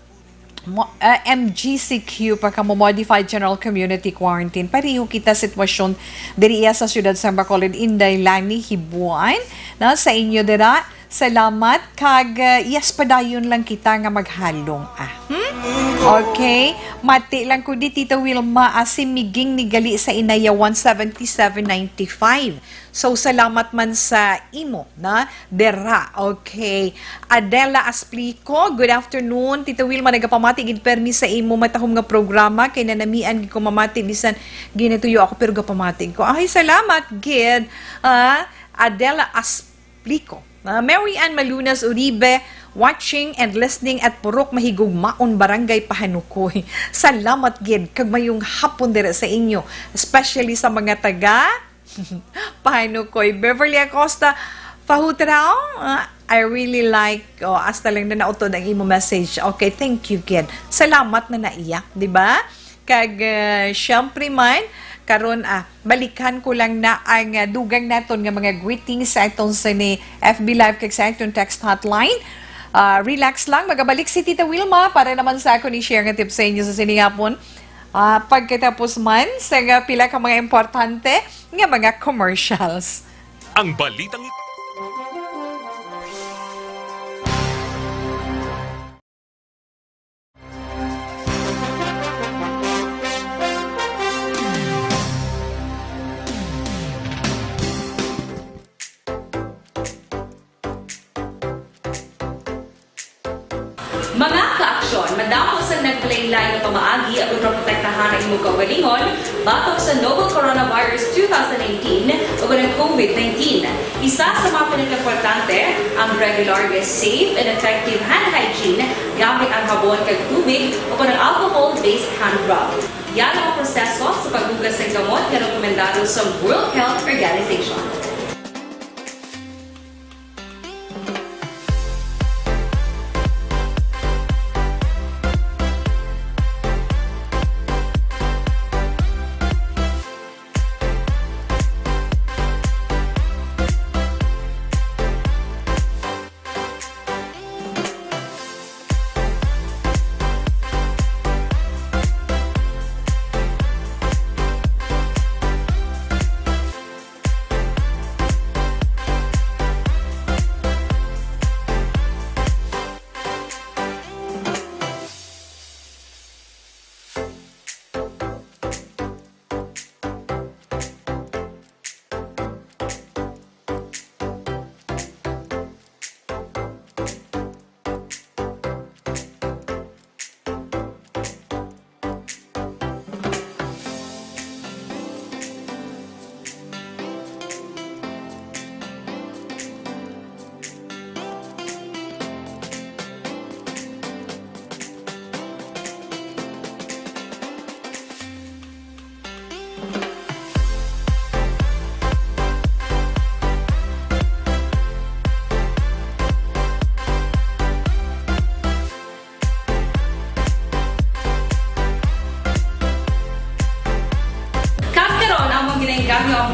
mo-, ah, M G C Q pa kamo, Modified General Community Quarantine. Pareho kita sitwasyon diri iya sa siyudad sang Bacolod, Inday Lani Hibuan, no, sa inyo dira. Salamat, kag, ah, yes, padayon lang kita nga maghalong, ah. Hmm? Okay. Mati lang ko di, Tita Wilma, ah, si Miging ni gali sa Inaya one seventy-seven ninety-five. So, salamat man sa imo, na, dera. Okay. Adela Asplico, good afternoon. Tita Wilma, nagapamati gid permi sa imo matahom nga programa. Kay nanamian gid ko mamati, bisan ginatuyo ako, pero gapamati ko. Ay, salamat gid. Ah, Adela Asplico. Ah, Mary Ann Malunas Uribe, watching and listening at Purok Mahigugmaon, Barangay Pahanukoy. Salamat gid, kag mayong hapon dira sa inyo, especially sa mga taga Pahanukoy. Beverly Acosta Fahutraw, ah, I really like, oh, hasta lang na nautod ang imo message. Okay, thank you, kid. Salamat na naiya, di ba? Kag, ah, syempre man, karon, ah, balikan ko lang na ang, ah, dugang naton nga mga greetings sa atong sini F B Live kag sa atong text hotline. Ah, relax lang, magabalik si Tita Wilma para naman sa akon i-share nga tips sa inyo sa sini hapon. Ah, pagkatapos man sa nga pila ka mga importante nga mga commercials. Ang balitang ito. Mga ka-aksyon, madamo sang naglain-lain nga pamaagi aron maprotektahan ang imo kaugalingon batok sa novel coronavirus two thousand nineteen o ang COVID nineteen. Isa sa mga pinakaimportante, ang regular nga safe and effective hand hygiene gamit ang habon kag tubig o ang alcohol-based hand rub. Yara ang proseso sa paghugas sang kamot nga rekomendado sa World Health Organization.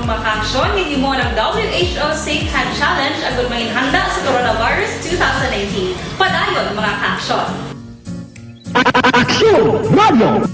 Mga kaaksyon, gihimo ang W H O Safe Hand Challenge agud manginhanda sa Coronavirus two thousand nineteen. Padayon, mga kaaksyon. Aksyon Radio!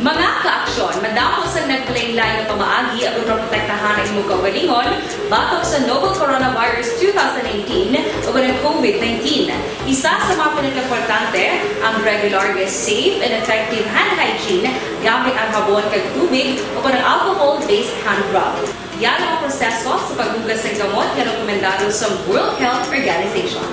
Mga kaaksyon, madamo sang naglain-lain nga pamaagi aron maprotektahan ang imong kaugalingon batok sa novel coronavirus two thousand nineteen ug ang COVID nineteen. Isa sa mga pinakaimportante, ang regular nga safe and effective hand hygiene gamit ang habon kag tubig o ang alcohol-based hand rub. Yan ang proseso sa paghugas sang kamot nga rekomendado sa World Health Organization.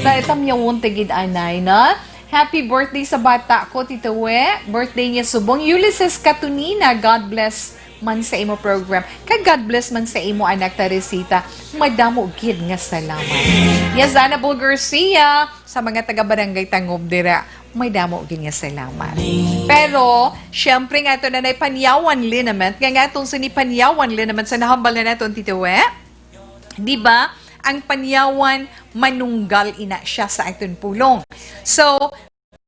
Sa itam niya won't gid anay, no? Happy birthday sa bata ko, Tito We. Birthday niya subong. Ulysses Katunina, God bless man sa imo program. Kag God bless man sa imo anak, Teresita. Madamo gid nga salamat. Yazana Bul Garcia, sa mga taga Barangay Tangob dira, madamo gid nga salamat. Pero, syempre nga ito na nay panyawan liniment, nga nga itong sini panyawan liniment sa nahambal na naton, Tito We. Di ba? Ang panyawan, manunggal ina siya sa aton pulong. So,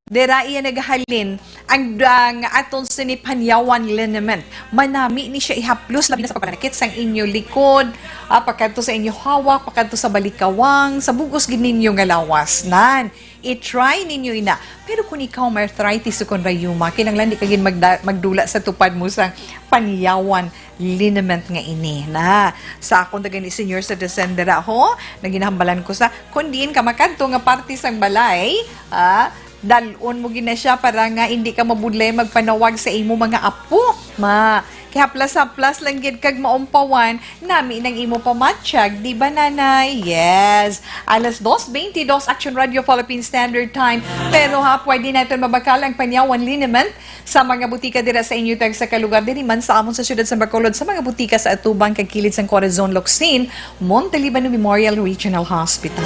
dira iya nagahalin ang, ang aton sini panyawan liniment. Manami ni siya ihaplos, labi na sa pagpanakit sang inyo likod, ah, pagkadto sa inyo hawak, pagkadto sa balikawang, sa bugos gid ninyo nga lawas. Nan, i-try ninyo ina. Pero kung ikaw may arthritis o kung rayuma, kinahanglan di ka gid magda-, magdula sa tupad mo sang panyawan liniment nga ini. Na, sa akon dagan ni senior citizen dira ho, naginahambalan ko sa, kung diin ka makadto nga parte sang balay, ah, dalon mo gid na siya para nga hindi ka mabudlay magpanawag sa imo mga apo. Ma, kay haplas-haplas lang gid kag maumpawan, nami nang imo pamatyag, di ba, Nanay? Yes. Alas dos twenty-dos, Action Radio Philippine Standard Time. Pero ha, pwede natin mabakal ang panyawan liniment sa mga butika dira sa inyo tagsa ka lugar, diri man sa amon sa siyudad sa Bacolod, sa mga butika sa atubang kag kilid sang Corazon Locsin, Montalibano Memorial Regional Hospital.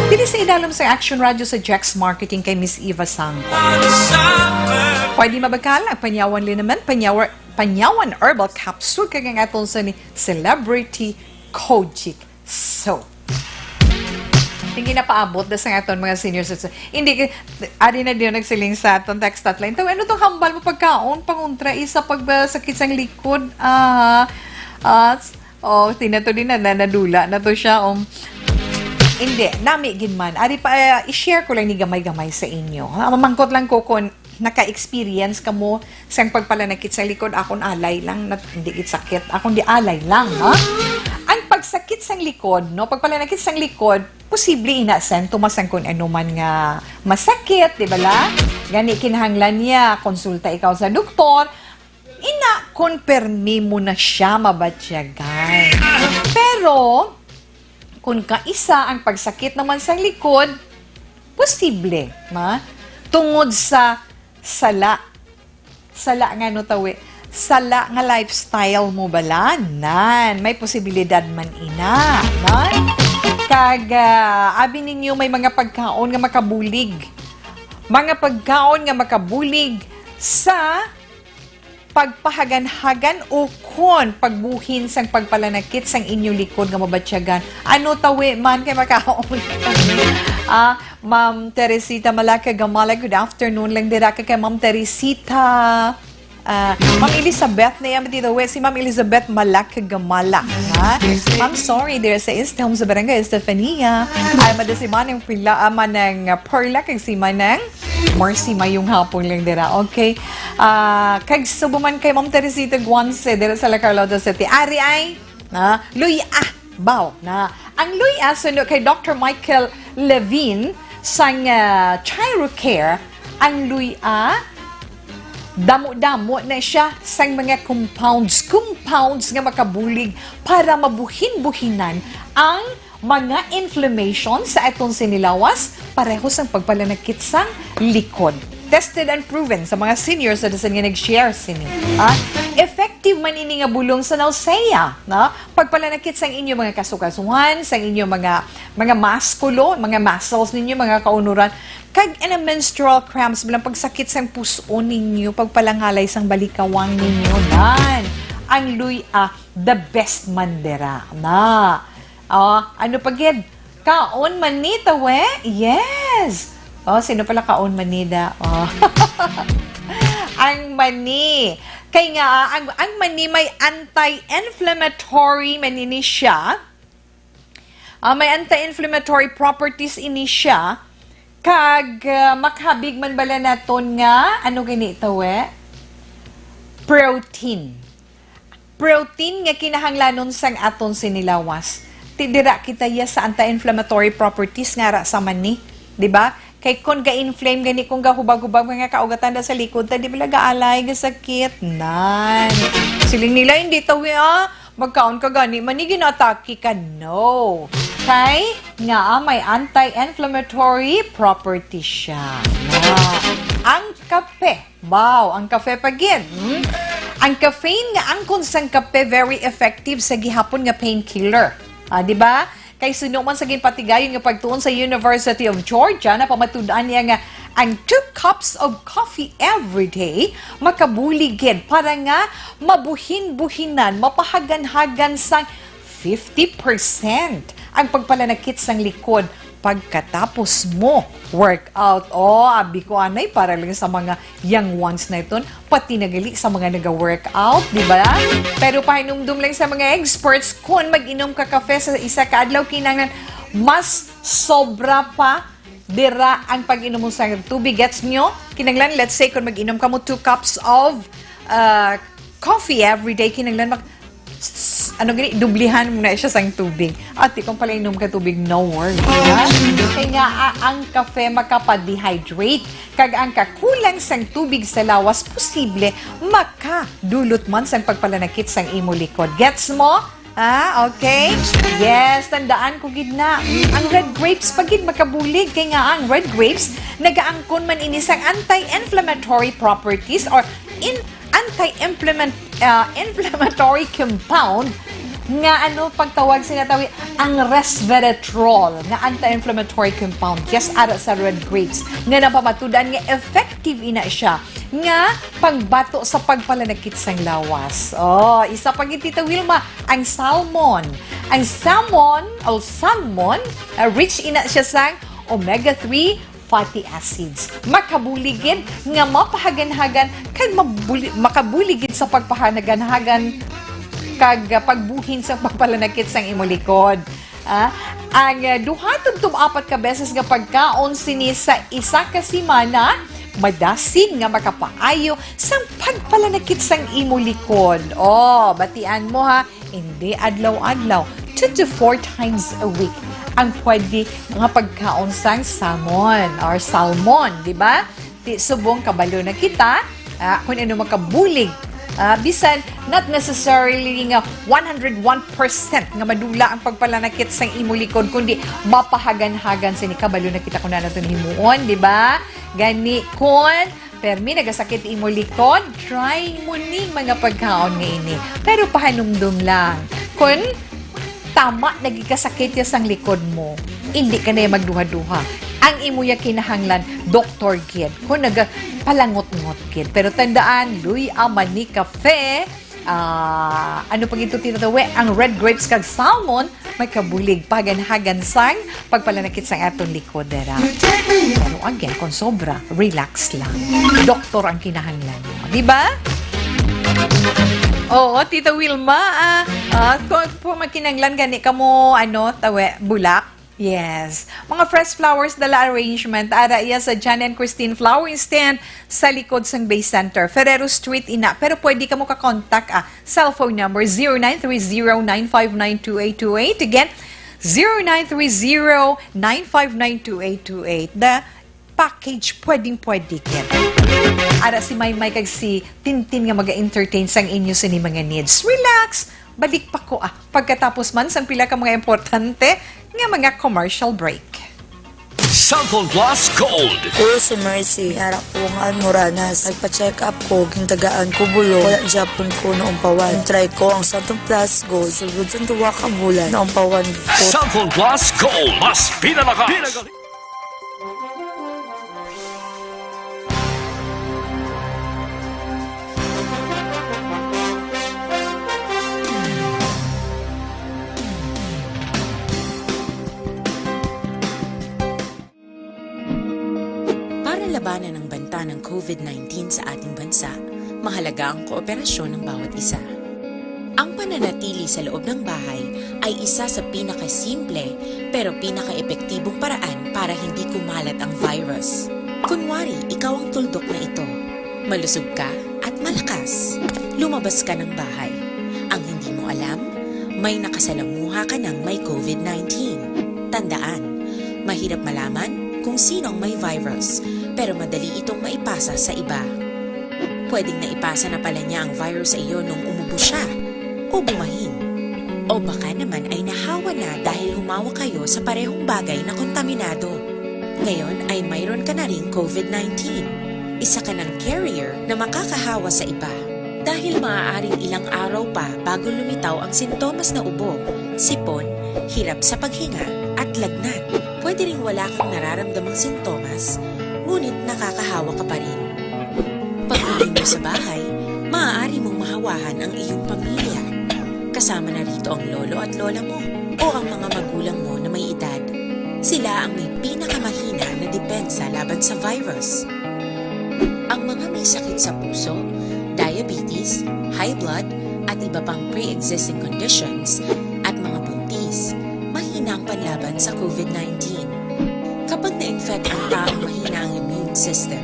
Diri sa idalom sa Action Radio sa Jex Marketing kay Miss Eva Sangco. Pwede mabakal ang panyawan liniment, panyawa-, panyawan herbal capsule, kag ang aton sa ni Celebrity Kojic. So, hindi na paabot na sa aton mga senior citizen. Hindi, ka- ari na din nagsiling sa aton text hotline. Tawi, ano tong hambal mo pagkaon? Pangontra isa pagsakit sang likod. Ah, ah, oh, tina to din na, na, nadula na to siya. Um, hindi, nami gid man. Ari pa, eh, i-share ko lang ni gamay-gamay sa inyo. Ha? Mamangkot lang ko kung naka-experience ka mo sang pagpalanakit sa likod. Akon alay lang, nat-, hindi gid sakit. Akon di alay lang, ha? Ang pagsakit sang likod, no? Pagpalanakit sang likod, posible ina sintomas sang kung ano man nga masakit, di ba la? Gani kinahanglan niya, konsulta ikaw sa doktor. Ina, konpermi mo na siya mabatyagan. Pero, kung kaisa ang pagsakit naman sang likod, posible, ma, tungod sa sala. Sala nga ano tawi? Sala nga lifestyle mo bala? Nan, may posibilidad man ina, nan? Kag, ah, abi ninyo may mga pagkaon nga makabulig. Mga pagkaon nga makabulig sa pagpahaganhagan ukon pagbuhin sang pagpalanakit sang inyo likod nga mabatyagan. Ano tawi man kay makaon? Ah, Ma'am Teresita Malaka Gamala, good afternoon lang dira ka kay Ma'am Teresita. Ah, Ma'am Elizabeth na yan, Tito Wes. Si Ma'am Elizabeth Malak Gamala, ha? Ma'am, sorry, there sa East Home sa Barangay Estefania. Ay, madasiman ng pila, ah, manang, ah, Perla, kag si Manang Mercy, mayong hapon lang dira, okay? Ah, kag subo man kay Ma'am Teresita Guanse, dira sa La Carlota City. Ari ay, na, luy-a, baw, na. Ang luy-a, suno kay Doctor Michael Levine, sang, ah, Chirocare, ang luy-a, damo-damo na siya sang mga compounds, compounds nga makabulig para mabuhin-buhinan ang mga inflammation sa aton sinilawas, pareho sang pagpalanakit sang likod. Tested and proven sa mga senior citizen nga nag-share sini. Ah, effective man ini nga bulong sa nausea, no? Pagpalanakit sang inyo mga kasukasuhan, sang inyo mga, mga maskulo, mga muscles ninyo, mga kaunuran, kag ang menstrual cramps, bilang pagsakit sang pus-on ninyo, pagpalangalay sang balikawang ninyo, nan. Ang luy-a, the best man dira, na. Oh, ano pa gid? Kaon mani, tawe? Yes. Oh, sino pala kaon mani da? Oh. Ang mani. Kay nga, ang, ang mani may anti-inflammatory man ini siya. Ah, may anti-inflammatory properties ini siya. Kag, ah, makahabig man bala naton nga, ano gani, tawe? Protein. Protein nga kinahanglanon sang aton sinilawas. Ti dira kita ya sa anti-inflammatory properties nga ara sa mani, di ba? Kay kon ga-inflame gani, kung gahubag-hubag mga kaugatan da sa likod, ta di bala gaalay, gasakit, nan. Siling nila, hindi tawi, ah. Magkaon ka gani, mani ginatake ka, no. Kay nga, ah, may anti-inflammatory property siya. Ah, ang kape, baw, ang kafe pa gid, hmm? Ang caffeine nga angkon sang kape very effective sa gihapon nga painkiller. Ah, di ba? Kay suno man sa ginpatigayon nga pagtuon sa University of Georgia, napamatud-an niya nga ang two cups of coffee every day makabulig gid para nga mabuhin-buhinan, mapahaganhagan sang fifty percent ang pagpalanakit sang likod pagkatapos mo workout. Oh, abi ko anay para lang sa mga young ones na iton, pati na gali sa mga naga-workout, di ba? Pero pahinumdom lang sa mga experts, kung mag-inom ka kafe sa isa ka adlaw, kinahanglan mas sobra pa dira ang pag-inom mo sa tubig. Gets nyo? Kinahanglan, let's say, kung mag-inom ka mo two cups of, uh, coffee every day, kinahanglan mag-, s-, s-, ano gani, dublihan mo na siya sang tubig. At di kung pala inom ka tubig, no worry, ha? Kaya nga, a-, ang kafe makapa-dehydrate. Kag ang kakulang sang tubig sa lawas, posible makadulot man sang pagpalanakit sang imo likod. Gets mo? Ah, okay. Yes, tandaan ko gid na. Ang red grapes pa gid makabulig, kay nga ang red grapes nagaangkon man ini sang anti-inflammatory properties or in anti-inflammatory compound nga, ano, pagtawag sina tawi, ang resveratrol nga anti-inflammatory compound. Yes, ara sa red grapes nga napamatudan nga effective ina siya nga pangbato sa pagpalanakit sang lawas. Oh, isa pa gid, Tita Wilma, ang salmon. Ang salmon o salmon, ah, rich ina siya sang omega three fatty acids. Makabulig gid nga mapahaganhagan kag mabuli-, makabulig gid sa pagpahaganhagan kag, ah, pagbuhin sa pagpalanakit sang imo likod. Ah, ang, ah, duha tubtob apat ka beses nga pagkaon sini sa isa ka semana, madasin nga makapaayo sang pagpalanakit sang imo likod. Oh, batian mo ha, hindi adlaw-adlaw, two to four times a week ang pwede nga pagkaon sang salmon or salmon, di ba? Ti subong kabalo na kita, ah, kung ano makabulig. Ah, bisan not necessarily nga one hundred one percent nga madula ang pagpalanakit sang imo likod, kundi mapahaganhagan sini. Kabalo na kita kung ano naton himuon, di ba? Gani, kung permi nagasakit imo likod, try mo ning mga pagkaon nga ini. Pero pahanumdom lang. Kung tama, nagikasakit ya sang likod mo, hindi ka na ya magduha-duha. Ang imo ya kinahanglan, doktor gid, kung nagapalangot-ngot gid. Pero tandaan, luy-a man ni kafe, ah, ano pa gid to tinatawi? Ang red grapes kag salmon, may kabulig, paganhagan sang pagpalanakit sang aton likod, dera. Pero again, kung sobra, relax lang. Doktor ang kinahanglan mo, di ba? Oo, Tita Wilma, ah, ah, kung, kung magkinanglan gani kamo, ano, tawe, bulak? Yes. Mga fresh flowers dala arrangement, ara iya sa Jan and Christine Flowering Stand sa likod sang Bay Center, Ferrero Street, ina. Pero pwede kamo ka-contact, ah, cellphone number zero nine three zero nine five nine two eight two eight. Again, zero nine three zero nine five nine two eight two eight. The package, pwedeng-pwede, kit. Ara si Maymay kag si Tintin nga mag-entertain sang inyo sini mga needs. Relax! Balik pa ko, ah, pagkatapos man sang pila ka mga importante nga mga commercial break. Cellphone Plus Gold. Uy, si Mercy, yara ko nga almoranas. Nagpa-check up ko, gintagaan ko bulong. Wala gyapon ko naumpawan. Try ko ang Santon Plus Gold. Sulod sa duwa ka bulan, naumpawan ko. Cellphone Plus Gold. Mas pinalakas. Para labanan ang banta ng COVID nineteen sa ating bansa, mahalaga ang kooperasyon ng bawat isa. Ang pananatili sa loob ng bahay ay isa sa pinakasimple pero pinakaepektibong paraan para hindi kumalat ang virus. Kunwari, ikaw ang tuldok na ito. Malusog ka at malakas. Lumabas ka ng bahay. Ang hindi mo alam, may nakasalamuha ka ng may COVID nineteen. Tandaan, mahirap malaman kung sino ang may virus, pero madali itong maipasa sa iba. Pwedeng naipasa na pala niya ang virus sa iyo nung umubo siya o bumahin. O baka naman ay nahawa na dahil humawak kayo sa parehong bagay na kontaminado. Ngayon ay mayroon ka na ring COVID nineteen. Isa ka ng carrier na makakahawa sa iba. Dahil maaaring ilang araw pa bago lumitaw ang sintomas na ubo, sipon, hirap sa paghinga, at lagnat. Pwede ring wala kang nararamdamang sintomas, ngunit nakakahawa ka pa rin. Pag-uwi mo sa bahay, maaari mong mahawahan ang iyong pamilya. Kasama na rito ang lolo at lola mo o ang mga magulang mo na may edad. Sila ang may pinakamahina na depensa laban sa virus. Ang mga may sakit sa puso, diabetes, high blood, at iba pang pre-existing conditions, at mga buntis, mahina ang panlaban sa COVID nineteen. Kapag na-infect ang taong mahina ang immune system,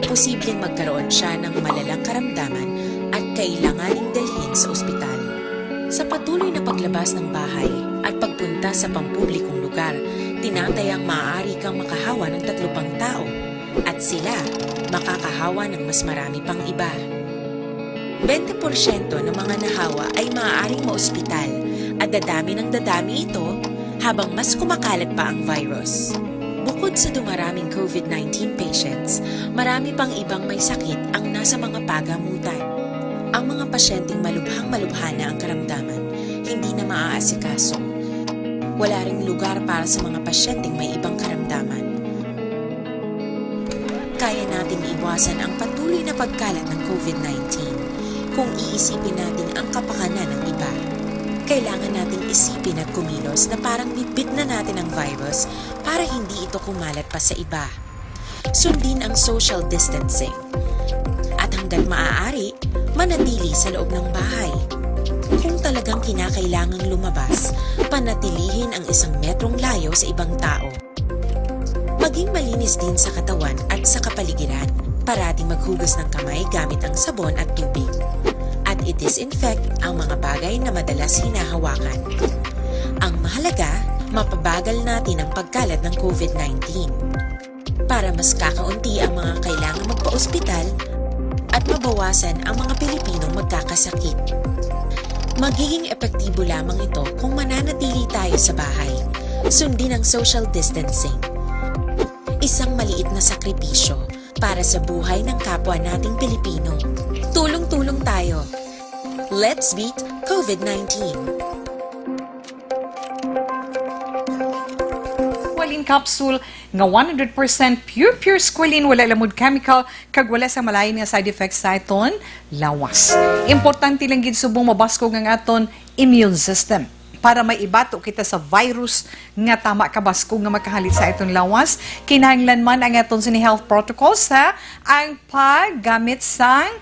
posibleng magkaroon siya ng malalang karamdaman at kailanganing dalhin sa ospital. Sa patuloy na paglabas ng bahay at pagpunta sa pampublikong lugar, tinatayang maaari kang makahawa ng tatlo pang tao at sila makakahawa ng mas marami pang iba. Bente porsyento ng mga nahawa ay maaaring maospital at dadami ng dadami ito habang mas kumakalat pa ang virus. Bukod sa dumaraming COVID nineteen patients, marami pang ibang may sakit ang nasa mga pagamutan. Ang mga pasyenteng malubhang-malubha na ang karamdaman, hindi na maaasikaso. Wala ring lugar para sa mga pasyenteng may ibang karamdaman. Kaya nating iwasan ang patuloy na pagkalat ng COVID nineteen kung iisipin natin ang kapakanan ng iba. Kailangan nating isipin at kumilos na parang bitbit na natin ang virus para hindi ito kumalat pa sa iba. Sundin ang social distancing. At hanggat maaari, manatili sa loob ng bahay. Kung talagang kinakailangang lumabas, panatilihin ang isang metrong layo sa ibang tao. Maging malinis din sa katawan at sa kapaligiran. Parating maghugas ng kamay gamit ang sabon at tubig. At i-disinfect ang mga bagay na madalas hinahawakan. Ang mahalaga, mapabagal natin ang pagkalat ng COVID nineteen. Para mas kakaunti ang mga kailangan magpa-ospital at mabawasan ang mga Pilipinong magkakasakit. Magiging epektibo lamang ito kung mananatili tayo sa bahay. Sundin ang social distancing. Isang maliit na sakripisyo para sa buhay ng kapwa nating Pilipino. Tulong-tulong tayo. Let's beat COVID nineteen. Squalene capsule nga one hundred percent pure, pure squalene, wala lamod chemical, kag wala sa malain nga side effects sa aton lawas. Importante lang gid subong mabaskog ang aton immune system para may ibato kita sa virus nga tama kabaskog nga makahalit sa aton lawas. Kinahanglan man ang aton sini health protocols, ha, ang paggamit sang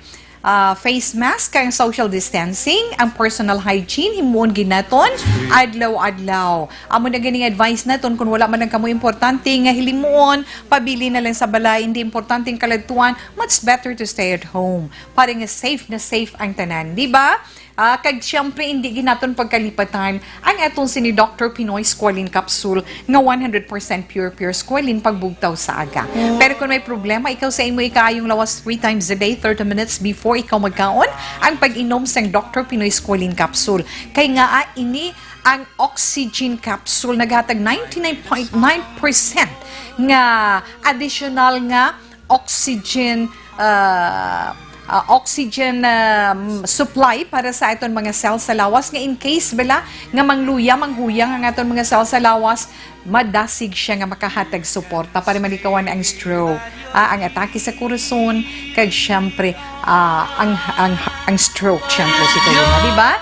ah, face mask, kag social distancing, ang personal hygiene, himuon gid naton adlaw-adlaw. Amo na ganing advice naton, kung wala man lang kamo importante nga hilimuon, pabili na lang sa balay, hindi importante ang kaladtuan, much better to stay at home. Para nga safe na safe ang tanan, di ba? Ah, kag siyempre, hindi gid naton pagkalipatan ang atong sini Doctor Pinoy Squalene Capsule nga one hundred percent pure, pure squalene pagbugtaw sa aga. Pero kung may problema ikaw sa imo ikaayong lawas three times a day, thirty minutes before ikaw magkaon, ang pag-inom sang Doctor Pinoy Squalene Capsule. Kay nga, ah, ini ang oxygen capsule naghatag ninety-nine point nine percent nga additional nga oxygen, ah, ah, oxygen, um, supply para sa aton mga cell sa lawas, nga in case bala nga mangluya, manghuyang ang aton mga cell sa lawas, madasig siya nga makahatag suporta para malikawan ang stroke, ah, ang atake sa korason, kag siyempre, ah, ang, ang, ang stroke, siyempre, si Tolima, di ba?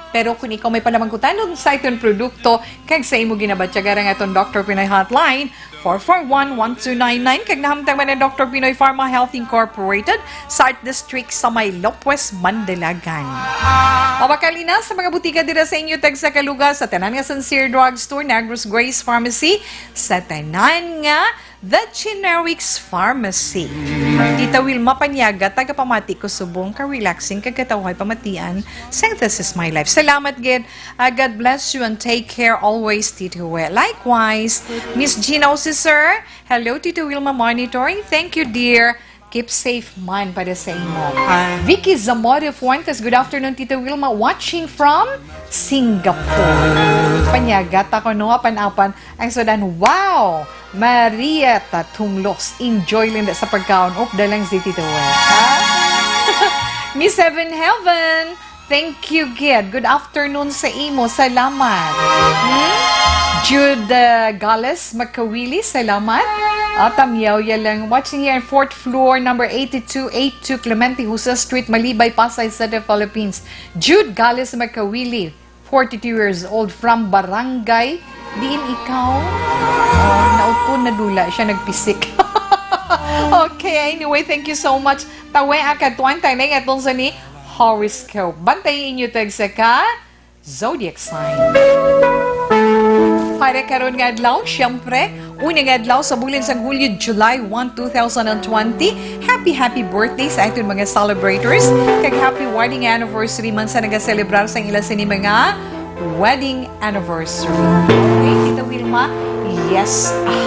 Pero kung ikaw may panamangkutanon sa iton produkto, kag sa imo ginabatyagan ang aton Doctor Pinoy Hotline, four four one, one two nine nine, kag nahamtang man ang Doctor Pinoy Pharma Health Incorporated sa Art District sa may Lopez, Mandalagan. Mabakal ina sa mga butika dira sa inyo tagsa ka lugar, sa tanan nga Sincere Drugstore, Negros Grace Pharmacy, sa tanan nga The Generics Pharmacy. Tita Wilma Panyaga, tagapamati ko subong ka relaxing kag katawhay pamatian sang This Is My Life. Salamat gid. Ah, God bless you and take care always, Tito We. Likewise, Miss Gina Osisir. Hello, Tito Wilma monitoring. Thank you, dear. Keep safe man para sa imo. Hi. Vicky Zamora Fuentes, good afternoon, Tito Wilma. Watching from Singapore. Panyaga ta ko, no? Apan-apan. Ang sudan, wow! Maria Tatunglos, enjoy lang sa pagkaon. Up, dalang si Tito Wet, ha? Miss Heaven Heaven, thank you, gid. Good afternoon sa imo. Salamat. Hmm? Jude, uh, Gales Makawili, salamat. Ah, tamyaw ya lang. Watching here in fourth floor, number eighty-two eighty-two Clemente Jusa Street, Malibay, Pasay City, Philippines. Jude Gales Makawili, forty-two years old, from Barangay. Diin ikaw? Oh, nautod na dula siya, nagpisik. Okay, anyway, thank you so much. Tawe ang katuan tayo na atong sa ni horoscope. Bantay inyo tag sa ka zodiac sign. Para karon nga adlaw, siyempre, unang adlaw sa bulan sang Hulyo, July one, two thousand and twenty. Happy, happy birthday sa aton mga celebrators. Kag happy wedding anniversary man sa nagaselebrar sang ila sini mga wedding anniversary. Okay, Tita Wilma? Yes. Ah.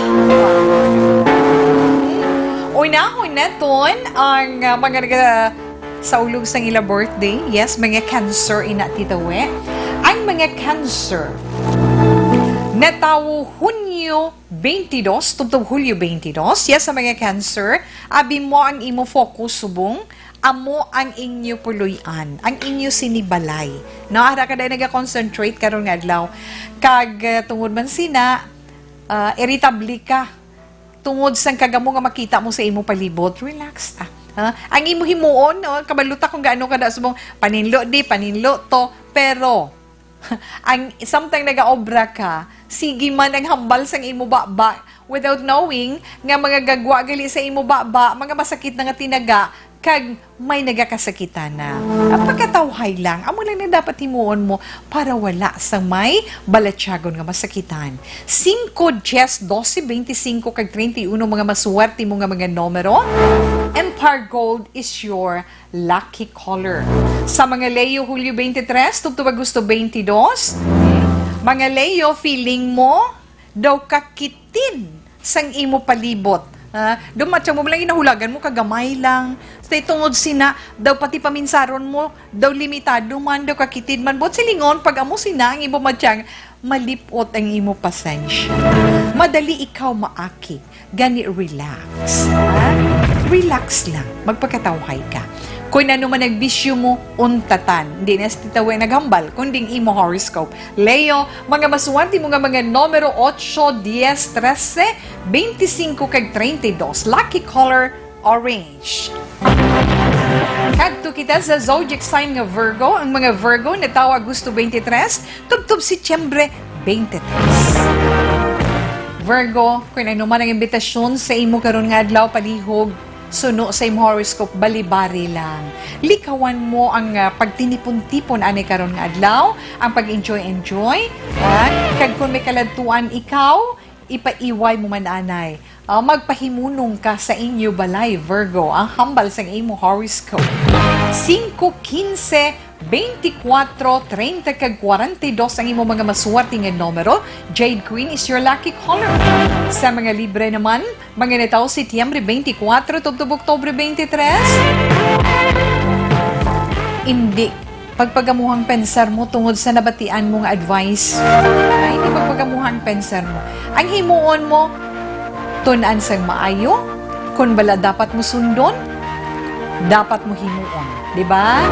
Unahon naton ang, ah, mga naga-, sa ulog sang ila birthday. Yes, mga Cancer ina, Tita We. Ang mga Cancer, natawo Hunyo twenty-two, tubtob Hulyo twenty-two. Yes, sa mga Cancer, abi mo ang imo focus subong, amo ang inyo puloy-an, ang inyo sinibalay. No, ara ka dahil nag-concentrate karon nga adlaw. Kag, uh, tungod man sina, uh, irritable ka. Tungod sang kagamo nga makita mo sa imo palibot, relax ta. Ha? Ang imo himuon, no? Kabalo ta kung gaano ka na subong, paninlo di, paninlo to. Pero, ang samtang nagaobra ka, sige man ang hambal sang imo baba, without knowing nga mga gagwa gali sa imo baba, mga masakit na nga tinaga, kag may nagakasakitan na. Ang pagkatawhay lang, amo lang na dapat himuon mo para wala sa may balatyagon nga masakitan. Singko, dyes, dose, bente singko, kag treinta y uno mga maswerte mo nga mga numero. Empire Gold is your lucky color. Sa mga Leo, Hulyo twenty-three, tubtob Agosto twenty-two. Mga Leo, feeling mo daw kakitid sang imo palibot. Ha? Daw matya mo lang, ginahulagan mo kagamay lang. Sa tungod sina, daw pati paminsaron mo, daw limitado man, daw kakitid man. Buot silingon, pag amo sina ang imo matyang, malipot ang imo pasensya. Madali ikaw maakig. Gani, relax. Ha? Relax lang. Magpakatawhay ka. Kung ano man ang bisyo mo, untatan. Hindi na si Tita We naghambal, kundi ang imo horoscope. Leo, mga maswerte mo nga mga numero, otso, dyes, trese, bente singko, kag treinta y dos. Lucky color, orange. Kadto kita sa zodiac sign nga Virgo. Ang mga Virgo natawo Agosto twenty-three, tubtob Setyembre twenty-three. Virgo, kung ano man ang imbitasyon sa imo karon nga adlaw, palihog, Suno sa imo horoscope, balibari lang. Likawan mo ang, ah, pagtinipon-tipon anay karon nga adlaw, ang pag-enjoy-enjoy, ah, kag kon may kaladtuan ikaw, ipaiway mo man anay. Ah, magpahimunong ka sa inyo balay, Virgo, ang hambal sang imo horoscope. Singko, kinse, beintikwatro, treinta, kag kwarenta y dos ang imo mga maswerte nga numero. Jade green is your lucky color. Sa mga Libra naman, mga natawo Setyembre beintikwatro tubtob Oktubre beintitres, indi pagpagamuhang pensar mo tungod sa nabatian mo nga advice. Ay, indi pagpagamuhang pensar mo. Ang himuon mo, tun-an sang maayo, kun bala dapat mo sundon, dapat mo himuon, di ba?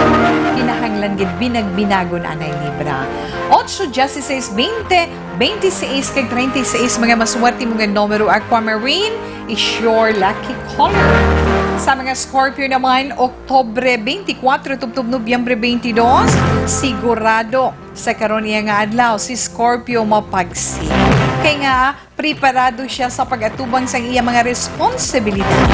Kinahanglan gid binag-binagon anay, Libra. Ocho, dieciséis, veinte, veintiséis kag treinta y seis, mga maswerte mo nga numero. Aquamarine is your lucky color. Sa mga Scorpio naman, Oktubre beintikwatro tubtob Nobyembre beinte dos, sigurado sa karon iya nga adlaw si Scorpio mapagsi. Kay nga, preparado sia sa pag-atubang sang iya mga responsibilidad.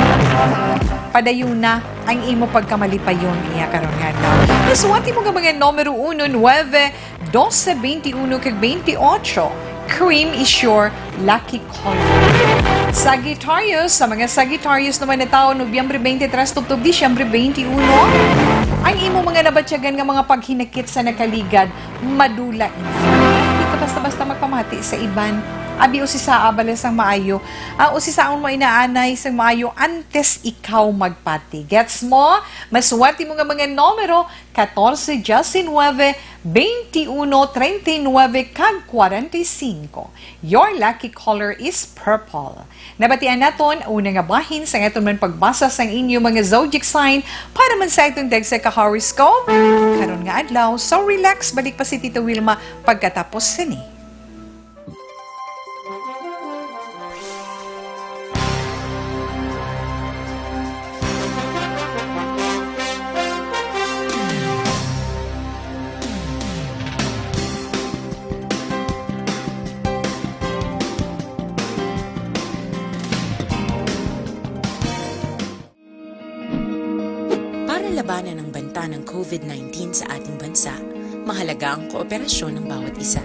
Padayuna ang imo pagkamalipayon niya karon nga adlaw. Maswerte mo nga mga numero uno, nuebe, doce, veintiuno, kag veintiocho. Cream is your lucky color. Sagittarius, sa mga Sagittarius naman natawo Nobyembre beintitres tubtob Disyembre beintiuno, ang imo mga nabatyagan nga mga paghinakit sa nakaligad, madula ini. Hindi ka basta-basta magpamati sa iban. Abi, usisaa bala sang maayo. Ah, usisaon mo inaanay sang maayo antes ikaw magpati. Gets mo? Maswerte mo nga mga numero, katorse, diecinuebe, veintiuno, treinta y nueve, kag kwarenta y cinco. Your lucky color is purple. Nabatian naton una nga bahin sa aton man pagbasa sang inyo mga zodiac sign para man sa aton dagsa ka horoscope karon nga adlaw. So relax, balik pa si Tita Wilma pagkatapos sini. Para labanan ang banta ng COVID nineteen sa ating bansa, mahalaga ang kooperasyon ng bawat isa.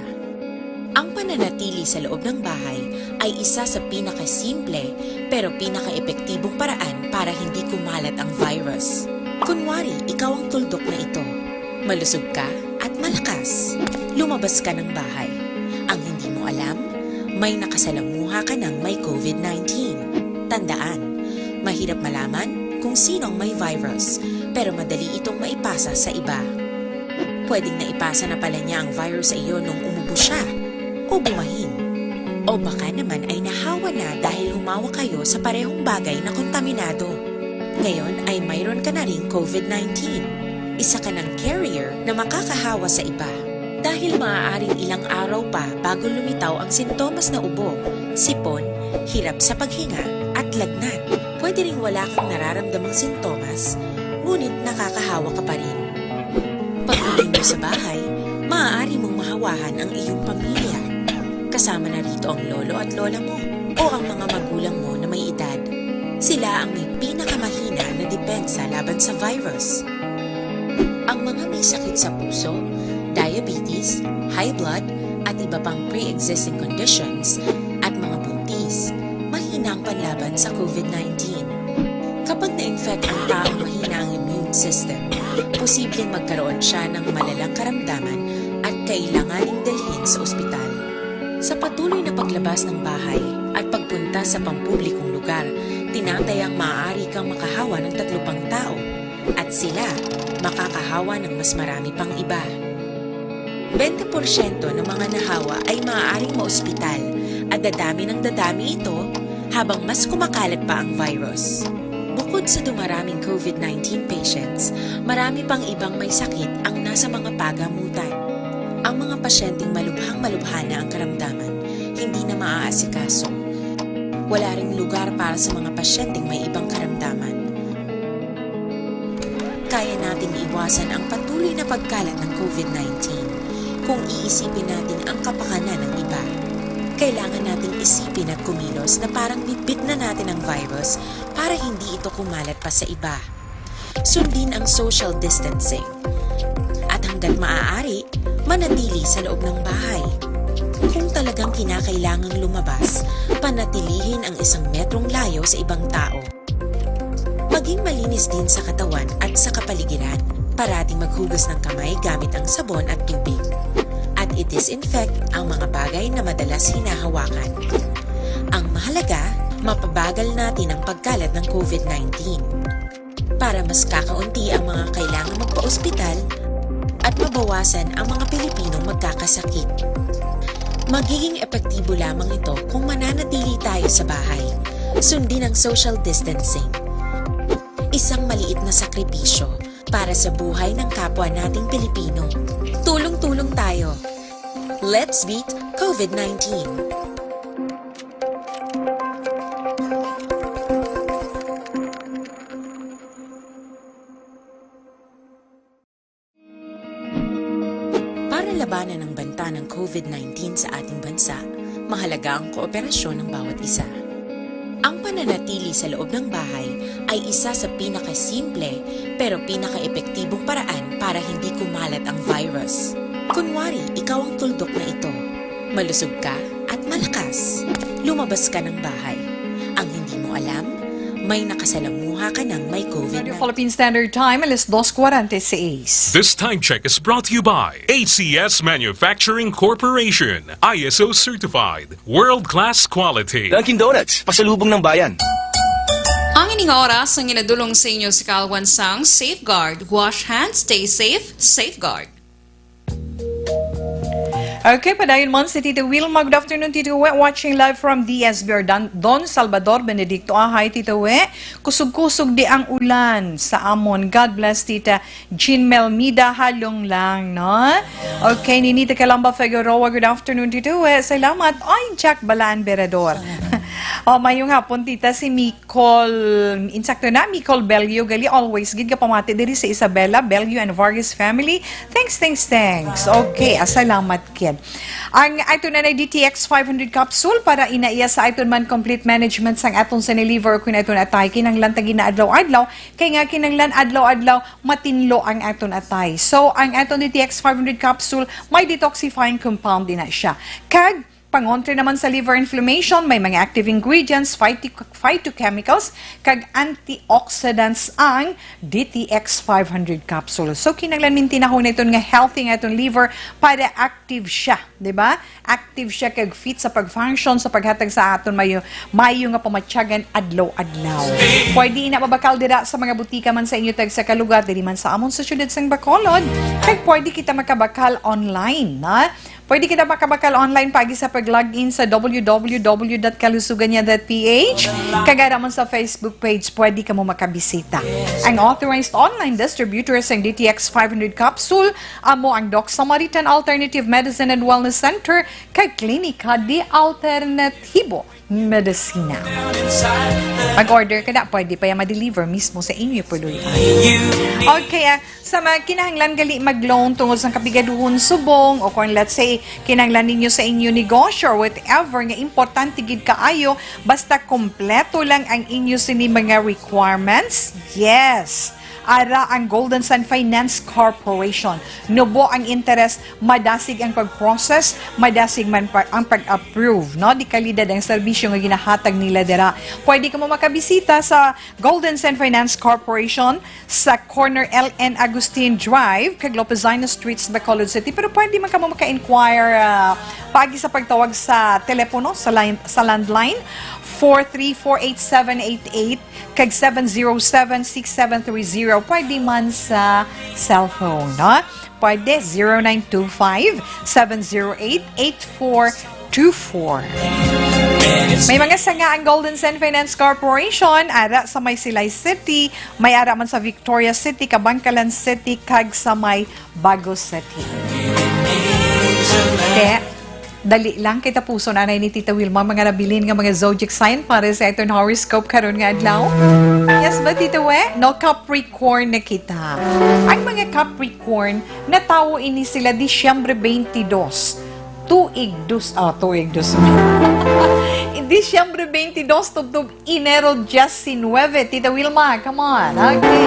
Ang pananatili sa loob ng bahay ay isa sa pinakasimple pero pinakaepektibong paraan para hindi kumalat ang virus. Kunwari, ikaw ang tuldok na ito. Malusog ka at malakas. Lumabas ka ng bahay. Ang hindi mo alam, may nakasalamuha ka ng may COVID nineteen. Tandaan, mahirap malaman kung sino ang may virus, pero madali itong maipasa sa iba. Pwedeng naipasa na pala niya ang virus sa iyo nung umubo siya o bumahin. O baka naman ay nahawa na dahil humawak kayo sa parehong bagay na kontaminado. Ngayon ay mayroon ka na ring COVID nineteen. Isa ka ng carrier na makakahawa sa iba. Dahil maaaring ilang araw pa bago lumitaw ang sintomas na ubo, sipon, hirap sa paghinga, at lagnat. Pwede ring wala kang nararamdamang sintomas, ngunit nakakahawa ka pa rin. Pag-uwi mo sa bahay, maaari mong mahawahan ang iyong pamilya. Kasama na rito ang lolo at lola mo o ang mga magulang mo na may edad. Sila ang may pinakamahina na depensa laban sa virus. Ang mga may sakit sa puso, diabetes, high blood, at iba pang pre-existing conditions, at mga buntis, mahina ang panlaban sa COVID nineteen. Kapag na-infect ang taong mahina ang immune system, posibleng magkaroon siya ng malalang karamdaman at kailanganing dalhin sa ospital. Sa patuloy na paglabas ng bahay at pagpunta sa pampublikong lugar, tinatayang maaari kang makahawa ng tatlo pang tao at sila makakahawa ng mas marami pang iba. Bente porsyento ng mga nahawa ay maaaring maospital at dadami ng dadami ito habang mas kumakalat pa ang virus. Bukod sa dumaraming COVID nineteen patients, marami pang ibang may sakit ang nasa mga pagamutan. Ang mga pasyenteng malubhang-malubha na ang karamdaman, hindi na maaasikaso. Wala ring lugar para sa mga pasyenteng may ibang karamdaman. Kaya nating iwasan ang patuloy na pagkalat ng COVID nineteen kung iisipin natin ang kapakanan ng iba. Kailangan nating isipin at kumilos na parang bitbit na natin ang virus para hindi ito kumalat pa sa iba. Sundin ang social distancing. At hanggat maaari, manatili sa loob ng bahay. Kung talagang kinakailangang lumabas, panatilihin ang isang metrong layo sa ibang tao. Maging malinis din sa katawan at sa kapaligiran. Parating maghugas ng kamay gamit ang sabon at tubig. At i-disinfect ang mga bagay na madalas hinahawakan. Ang mahalaga, mapabagal natin ang pagkalat ng COVID nineteen. Para mas kakaunti ang mga kailangan magpa-ospital at mabawasan ang mga Pilipinong magkakasakit. Magiging epektibo lamang ito kung mananatili tayo sa bahay. Sundin ang social distancing. Isang maliit na sakripisyo para sa buhay ng kapwa nating Pilipino. Tulong-tulong tayo. Let's beat COVID nineteen. Para labanan ang banta ng COVID nineteen sa ating bansa, mahalaga ang kooperasyon ng bawat isa. Ang pananatili sa loob ng bahay ay isa sa pinakasimple pero pinakaepektibong paraan para hindi kumalat ang virus. Kunwari, ikaw ang tuldok na ito. Malusog ka at malakas. Lumabas ka ng bahay. Ang hindi mo alam, may nakasalamuha ka ng may COVID nineteen. Philippine Standard Time, alas dos cuarenta y seis. This time check is brought to you by A C S Manufacturing Corporation, I S O certified, world-class quality. Dunkin' Donuts, pasalubong ng bayan. Ang ining oras ang ginadulong sa inyo sa Kalwan sang Safeguard. Wash hands, stay safe, Safeguard. Okay, padayon man si Tita Wilma. Good afternoon, Tita We. Watching live from D S B R Dan-, Don Salvador Benedicto. Ah, hi, Tita We. Kusog-kusog di ang ulan sa amon. God bless, Tita Jean Melmida Halong lang, no? Okay, Ninita Calamba Figueroa. Good afternoon, Tita We. Salamat. Ay, Jack Balaan Berador. Oh, mayong hapon, Tita. Si Mi Col-, insakto na, Micol Bello, gali always gid ka pamati diri sa Isabela, Bello and Vargas family. Thanks, thanks, thanks. Okay, ah, salamat gid. Ang ato na na D T X five hundred capsule para inaiya sa aton man complete management sang aton sini liver o kung aton atay. Kinahanglan ta gina adlaw-adlaw, kay nga kinahanglan adlaw-adlaw matinlo ang aton atay. So, ang aton D T X five hundred capsule, may detoxifying compound din na siya. Kag, pangontra naman sa liver inflammation, may mga active ingredients, phyto-, phytochemicals, kag antioxidants ang D T X five hundred capsule. So, kinahanglan mintinahon naton nga healthy nga aton liver para active siya, di ba? Active siya kag fit sa pag-function, sa paghatag sa aton mayo, mayo nga pamatyagan adlaw-adlaw. Pwede ina mabakal dira sa mga butika man sa inyo tag sa kalugar, diri man sa amon sa siyudad sang Bacolod. Kag pwede kita makabakal online, na? Pwede kita makabakal online pagi sa pag-log in sa W W W dot kalusuganniya dot P H. Kag ara man sa Facebook page, pwede kamo makabisita. Ang authorized online distributor sang D T X five hundred capsule amo ang Doc Samaritan Alternative Medicine and Wellness Center kag Klinika de Alternatibo Medicina. Mag-order ka na, pwede pa yan ma-deliver mismo sa inyo puloy. Okay, ah, sa mga kinahanglan gali mag-loan tungod sa kapigaduhon subong, o kung, let's say, kinahanglan ninyo sa inyo negosyo or whatever nga importante gid kaayo, basta kompleto lang ang inyo sini mga requirements, yes. Ara ang Golden Sun Finance Corporation. Nubo ang interest, madasig ang pag-process, madasig man pa ang pag-approve, no? Di kalidad ang serbisyo nga ginahatag nila dira. Pwede kamo makabisita sa Golden Sun Finance Corporation sa corner L N Agustin Drive kag Lopezano Streets, Bacolod City. Pero pwede man kamo maka-inquire, ah, paagi sa pagtawag sa telepono, sa line, sa landline, four three four eight seven eight eight kag seven zero seven six seven three zero. Pwede man sa cellphone, no? Pwede, zero nine two five, seven zero eight, eight four two four. May mga sanga ang Golden Sun Finance Corporation, ara sa may Silay City, may ara man sa Victoria City, Kabankalan City, kag sa may Bago City. Te, dali lang kay tapuson anay ni Tita Wilma mga nabilin nga mga zodiac sign para sa aton horoscope karon nga adlaw. Yes ba, Tita We? No, Capricorn na kita. Ang mga Capricorn, natawo ini sila Disyembre twenty-two. tuig dos, ah, tuig dos. Disyembre twenty-dos, tubtob Enero diecinuebe. Tita Wilma, come on. Okay.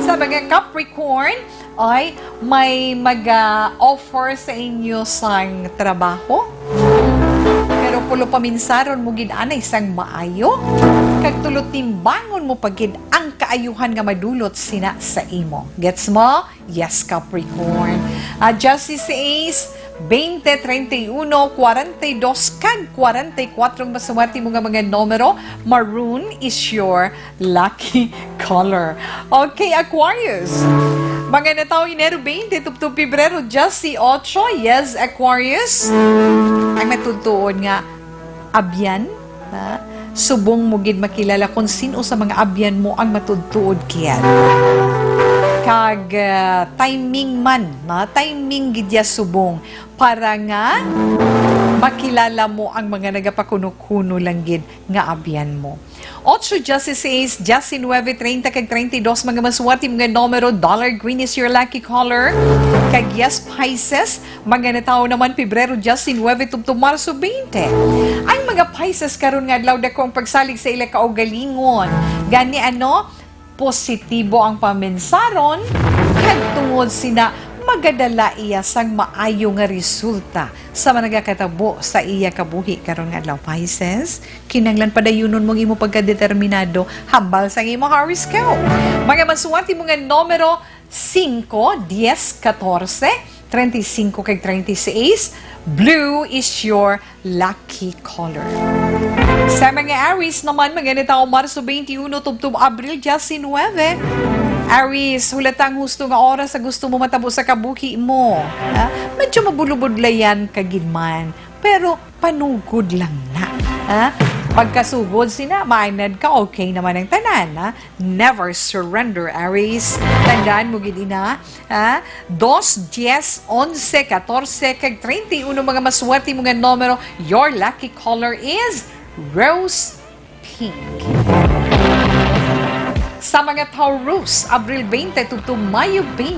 Sa mga Capricorn, ay may mag-offer sa inyo sang trabaho. Pero pulo paminsaron mo gid anay sang maayo, kag tulo timbangon mo pa gid ang kaayuhan nga madulot sina sa imo. Gets mo? Yes, Capricorn. Ah, Justice Ace, twenty, treinta y uno, cuarenta y dos, kag cuarenta y cuatro ang maswerte mo nga mga numero. Maroon is your lucky color. Okay, Aquarius. Mga natawo Enero twenty, tubtob Pebrero dieciocho. Yes, Aquarius. Ang matutuon nga abyan, ha? Subong mo gid makilala kung sin-o sa mga abyan mo ang matuod-tuod kiyat. Kag, ah, timing man, ha? Timing gid ya subong para nga makilala mo ang mga nagapakuno-kuno lang gid nga abyan mo. Ocho, dieciséis, diecinuebe, treinta, kag treinta y dos, mga maswerte, mga numero, dollar green is your lucky color. Kag yes, Pisces, mga natawo naman Pebrero diecinuebe tubtob Marso twenty. Ang mga Pisces karon nga adlaw dako ang pagsalig sa ila kaugalingon. Gani ano, positibo ang pamensaron, kag tungod sina magadala iya sang maayo nga resulta sa mga nagakatabo sa iya kabuhi karon nga adlaw, Pisces. Kinahanglan padayunon mo ang imo pagkadeterminado hambal sang imo horoscope. Mga maswerte mo nga numero, singko, dies, katorse, treinta y cinco, kag treinta y seis. Blue is your lucky color. Sa mga Aries naman, mga natawo Marso twenty-uno tubtob Abril diecinuebe. Aries, hulata ang husto nga oras sa gusto mo matabo sa kabuhi mo. Ha? Medyo mabulubudlayan ka gid man, pero panugod lang na. Ha? Pagkasugod sina, maanad ka, okay naman ang tanan, ha? Never surrender, Aries. Tandaan mo gid ina, ha? Dos, dies, onse, katorse, kag treinta y uno, mga maswerte mo nga numero. Your lucky color is rose pink. Sa mga Taurus, Abril twenty tubtob Mayo twenty.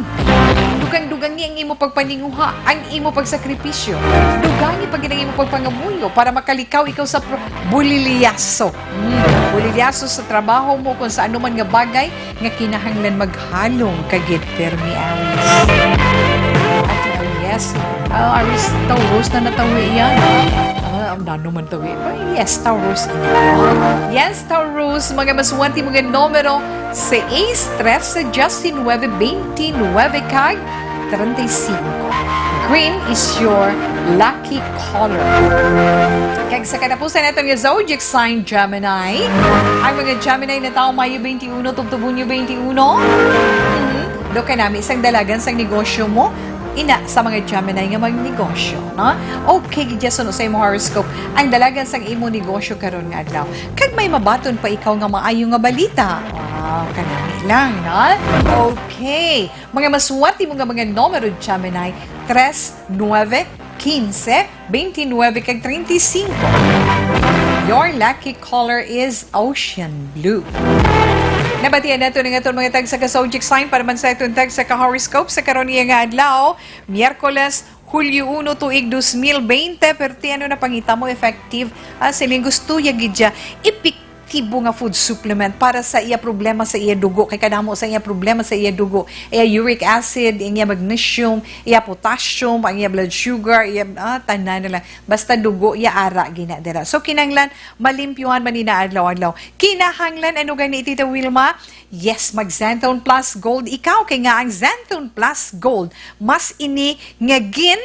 Dugang-dugangi ang imo pagpaninguha, ang imo pagsakripisyo. Dugangi pa gid ang imo pagpangamuyo para makalikaw ikaw sa pro-, bulilyaso. Hmm, bulilyaso sa trabaho mo, kung sa anuman nga bagay nga kinahanglan maghalong ka gid, pirmi, Aries. At, uh, yes, uh, Aries, Taurus na natawi yan. Ah, ang nano man tawi. Ay, yes, Taurus. Yes, Taurus, mga maswerte, mga numero, seis, trese, diecinuebe, veintinuebe, kag treinta y cinco. Green is your lucky color. Kag sa katapusan naton nga zodiac sign, Gemini. Ang mga Gemini natawo Mayo twenty-uno tubtob Hunyo twenty-uno. Mhm. Do ka nami sang dalagan sang negosyo mo. Ina sa mga Gemini nga magnegosyo, no? Okay, gid ya suno sa imo horoscope ang dalagan sang imo negosyo karon nga adlaw. Kag may mabaton pa ikaw nga maayo nga balita. Wow, kanami lang, no? Okay. Mga maswerte mo nga mga numero, Gemini, tres, nuebe, quince, veintinuebe, kag treinta y cinco. Your lucky color is ocean blue. Nabatian nato ning aton mga tagsa ka zodiac sign para man sa aton tagsa ka horoscope sa karon niya nga adlaw, Miyerkules, Hulyo uno, tuig dos mil bente. Perti ano na pangita mo effective. Ah, siling gusto ya gid ya. Ipik tibo nga food supplement para sa iya problema sa iya dugo. Kay kadamo sa iya problema sa iya dugo. Iya uric acid, ang iya magnesium, iya potassium, ang iya blood sugar, iya, ah, tanan na lang. Basta dugo, iya ara gina dira. So, kinahanglan, malimpyuhan man ni na adlaw-adlaw. Kinahanglan, ano gani, Tita Wilma? Yes, mag Xanthone Plus Gold ikaw. Kay nga ang Xanthone Plus Gold, mas ini nga gin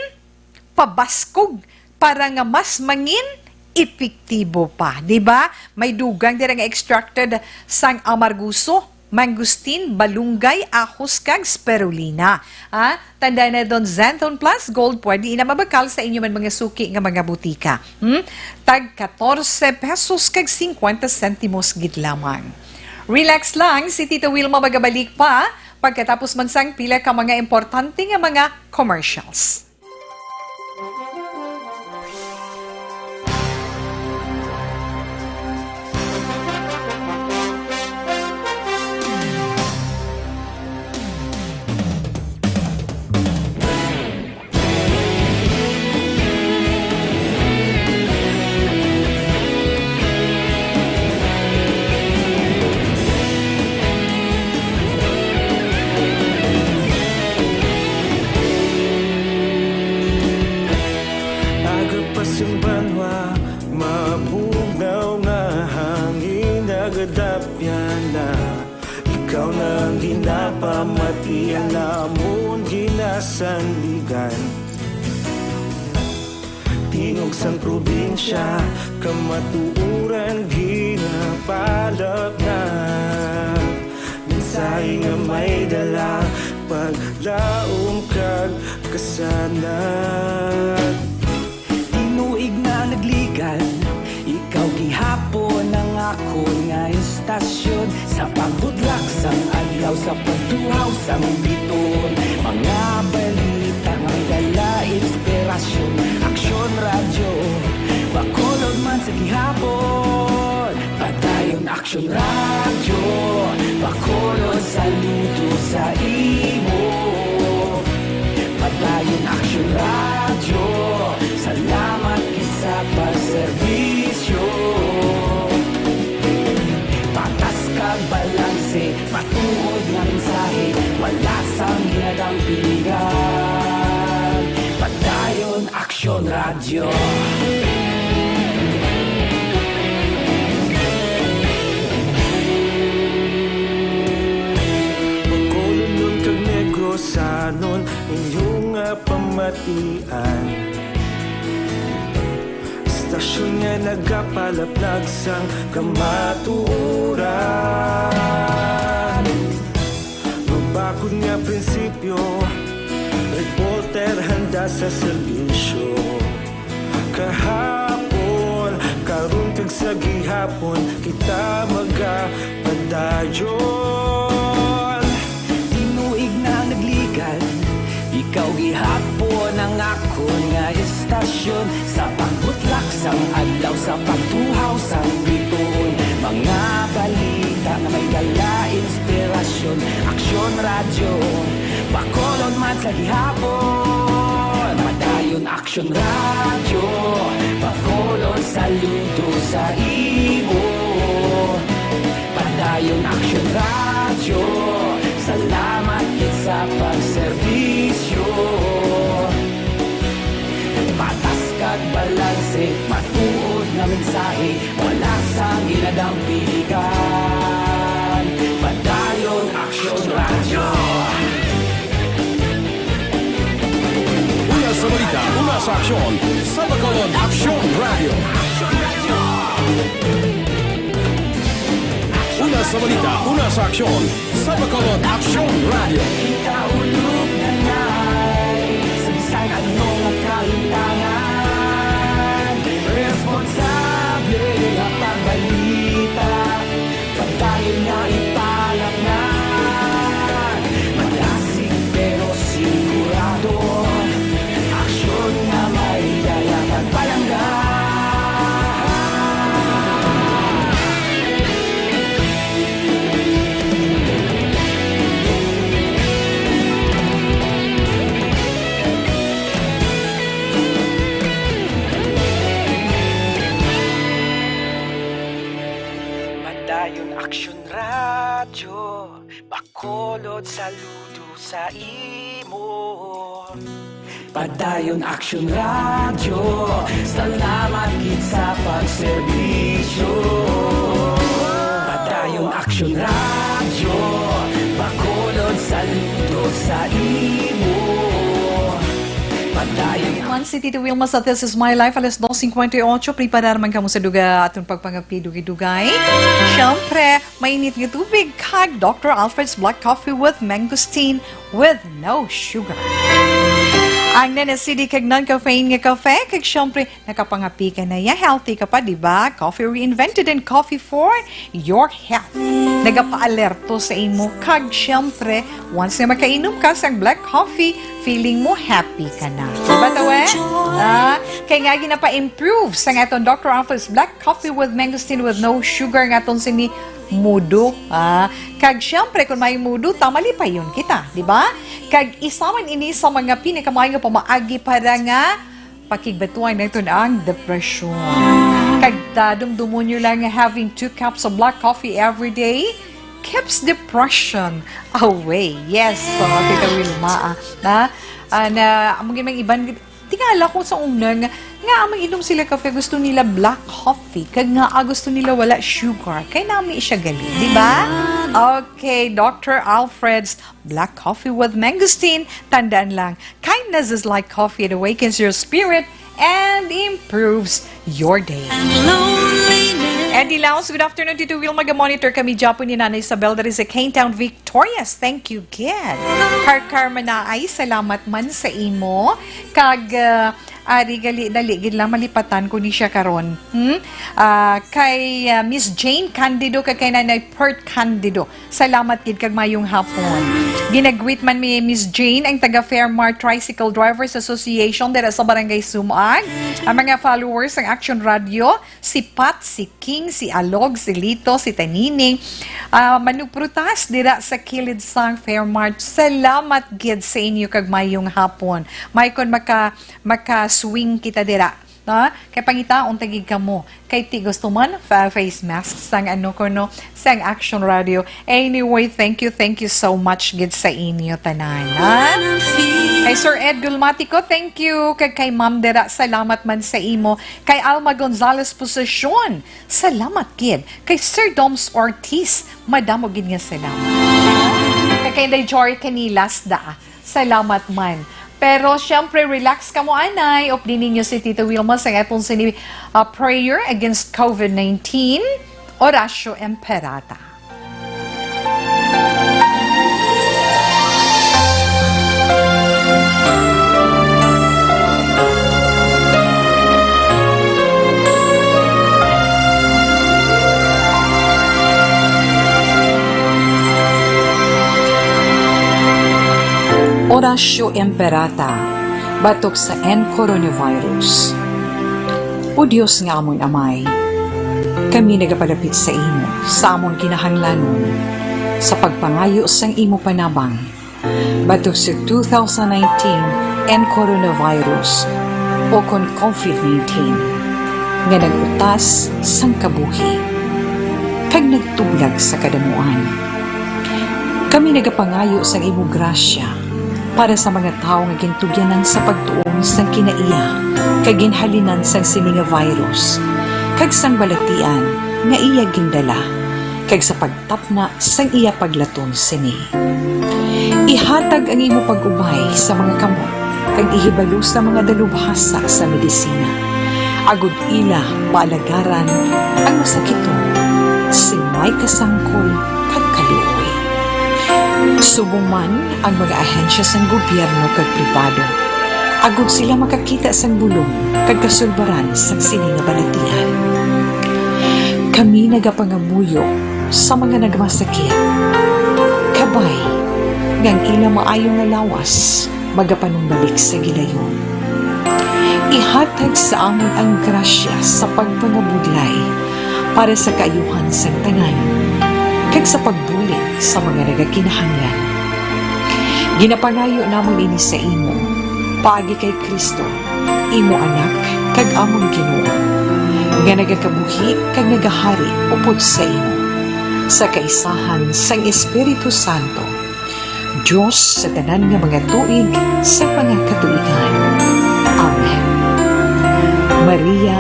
pabaskog para nga mas mangin epektibo pa, di ba? May dugang dira nga extracted sang amarguso, mangosteen, balunggay, ahos, kag spirulina. Ha? Tanda na don, Xanthone Plus Gold, pwede ina mabakal sa inyo man mga suki nga mga butika. Hmm? Tag katorse pesos kag singkwenta sentimos gid lamang. Relax lang, si Tita Wilma magabalik pa pagkatapos man sang pila ka mga importante nga mga commercials. Yana, ikaw na ang ginapamatian namon ginasandigan. Tingog sang probinsya, kamatuoran ginapalapnag. Mensahe nga may dala, paglaom kag kasanag. Tinuig na nagligad, ikaw gihapon ang akon nga istasyon. Sa pagbutlak sang adlaw, sa pagtuhaw sang biton, mga balita nga may dala inspirasyon. Aksyon Radyo, Bacolod man sa gihapon. Padayon Aksyon Radyo, Bacolod, saludo sa imo. Padayon Aksyon Radyo, salamat gid sa pagserbisyo. Patas kag balanse, matuod nga mensahe, wala sang ginadampingan. Padayon Aksyon Radyo. Bacolodnon kag Negrosanon, inyo nga pamatian. Istasyon nga nagapalaplag sang kamatuoran. Mabakod nga prinsipyo, reporter handa sa serbisyo. Kahapon, karon kag sa gihapon, kita magapadayon. Tinuig na nagligad, ikaw gihapon ang akon nga istasyon. Sa pagbutlak sang adlaw, sa pagtuhaw sang bituon, mga balita nga may dala inspirasyon. Aksyon Radyo, Bacolod man sa gihapon. Padayon Aksyon Radyo, Bacolod, saludo sa imo. Padayon Aksyon Radyo, salamat gid sa pagserbisyo. Patas kag balanse, matuod nga mensahe, wala sang ginadampigan. Padayon Aksyon Radyo. Una sa balita, una sa aksyon, sa Bacolod Aksyon Radyo. Una sa balita, una sa aksyon, sa Bacolod Aksyon Radyo. Kita ulog nanay, sa bisan ano nga kahintangan, responsable nga pagbalita. Padayon nga ipalapngan, malasig pero sigurado. Aksyon nga may dala kag palangga. Padayon Aksyon Radyo, Bacolod, saludo sa imo. Padayon Aksyon Radyo, salamat gid sa pagserbisyo. Padayon Aksyon Radyo, Bacolod, saludo sa imo. Padayon One City to Wilma sa This Is My Life, alas dos cincuenta y ocho. Preparar man kamo sa duga aton pagpangapi dugay-dugay. Siyempre, mainit nga tubig kag Doctor Alfred's Black Coffee with Mangosteen with no sugar. Ang non-acidic kag non-caffeine nga kape, kag siyempre, nakapangapi ka na ya, healthy ka pa, di ba? Coffee reinvented and coffee for your health. Nagapaalerto sa imo, kag siyempre, once na makainom ka sang black coffee, feeling mo happy ka na. Di ba, tawe? Ah, kay nga ginapa-improve sa aton Doctor Alfred's Black Coffee with Mangosteen with no sugar nga aton sini mudo. Ah, kag siyempre, kung may mudo ta, malipayon kita, di ba? Kag isa man ini sa mga pinakamaayo nga pamaagi para nga pakigbatuan naton ang depresyon. Kag ta, dumdumon nyo lang nga having two cups of black coffee every day keeps depression away. Yes, so, Tita Wilma, ah, na, ah, na, amo gyud mang iban, tingala ko sa una nga, Nga mag-inom sila kape, gusto nila black coffee. Kag nga, ah, gusto nila wala sugar. Kay nami siya gali, di ba? Okay, Doctor Alfred's Black Coffee with Mangosteen. Tandaan lang, kindness is like coffee. It awakens your spirit and improves your day. Eddie Laos, good afternoon, Tito Wilma. Ga-monitor kami, Japo ni Nanay Isabel, that is a Cane Town, Victorious. Thank you, kid. Kar Carmena, ay, salamat man sa imo. Kag, ah, ari, gali, dali, gid lang, malipatan ko ni siya karon. Hmm? Ah, kay, ah, Miss Jane Candido, kag kay Nanay Pert Candido. Salamat gid kag mayong hapon. Ginagwit man mi Miss Jane, ang taga Fairmart Tricycle Drivers Association dira sa Barangay Sumag. Ang mga followers sang Action Radio, si Pat, si King, si Alog, si Lito, si Tanining, ah, manugprutas dira sa kilid sang Fairmart. Salamat gid sa inyo kag mayong hapon. May kon maka-, maka-swing kita dira. No? Kay pangitaon ta gid kamo. Kay ti gusto man, fa-, face mask sang ano ko, no, sang Action Radio. Anyway, thank you, thank you so much gid sa inyo tanan, ha? Kay Sir Ed Dulmatico, thank you. Kag kay Ma'am Dera, salamat man sa imo. Kay Alma Gonzalez Posesyon, salamat gid. Kay Sir Doms Ortiz, madamo gid nga salamat. Kay kay Inday Jory Canilas da. Salamat man. Pero, siyempre, relax kamo, anay. Updi ninyo si Tito Wilma sa atong sini, ah, prayer against COVID nineteen. Oratio Imperata. Oratio Imperata, batok sa N coronavirus. O Dios nga amon Amay, kami nagapalapit sa imo sa amon kinahanglanon sa pagpangayo sang imo panabang batok sa two thousand nineteen N coronavirus, o kon COVID nineteen, nga nag-utas sang kabuhi kag nagtublag sa kadamuan. Kami nagapangayo sang imo grasya para sa mga tawo nga gintugyanan sa pagtuon sang kinaiya kag ginhalinan sang sini nga virus, kag sang balatian nga iya gindala, kag sa pagtapna sang iya paglaton sini. Ihatag ang imo pag-ubay sa mga kamot kag ihibalo sa mga dalubhasa sa medisina, agod ila maalagaran ang masakiton sing may kasangkol kag kaluoy. Subong man ang mga ahensya sang gobyerno kag pribado, agod sila makakita sang bulong kag kasulbaran sang sini nga balatian. Kami nagapangamuyo sa mga nagmasakit, kabay nga ang ila maayo nga lawas magapanumbalik sa gilayon. Ihatag sa amon ang grasya sa pagpangabudlay para sa kaayuhan sang tanan, kag sa pagbulig sa mga nagakinahanglan. Ginapangayo namon ini sa imo, paagi kay Cristo, imo Anak kag amon Ginoo, nga nagakabuhi kag nagahari upod sa imo, sa kaisahan sang Espiritu Santo, Dios sa tanan nga mga tuig sa mga katuigan. Amen. Maria,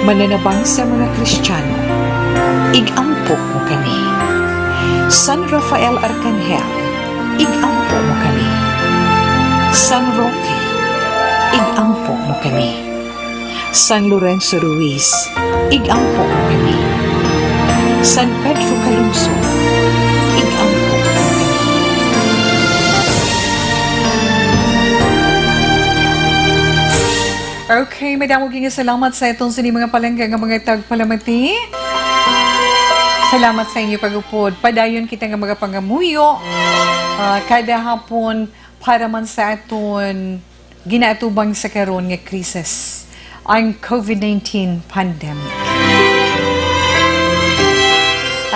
mananabang sa mga Kristiyano, ig-ampo mo kami. San Rafael Arcangel, ig-ampo mo kami. San Roque, ig-ampo mo kami. San Lorenzo Ruiz, ig-ampo mo kami. San Pedro Calungsod, ig-ampo mo kami. Okay, madamo gid nga salamat sa atong sini mga palangga nga mga tagpalamati. Salamat sa inyo pag-upod. Padayon kita nga magapangamuyo, ah, kada hapon para man sa aton ginaatubang sa karon nga krisis, ang COVID nineteen pandemic.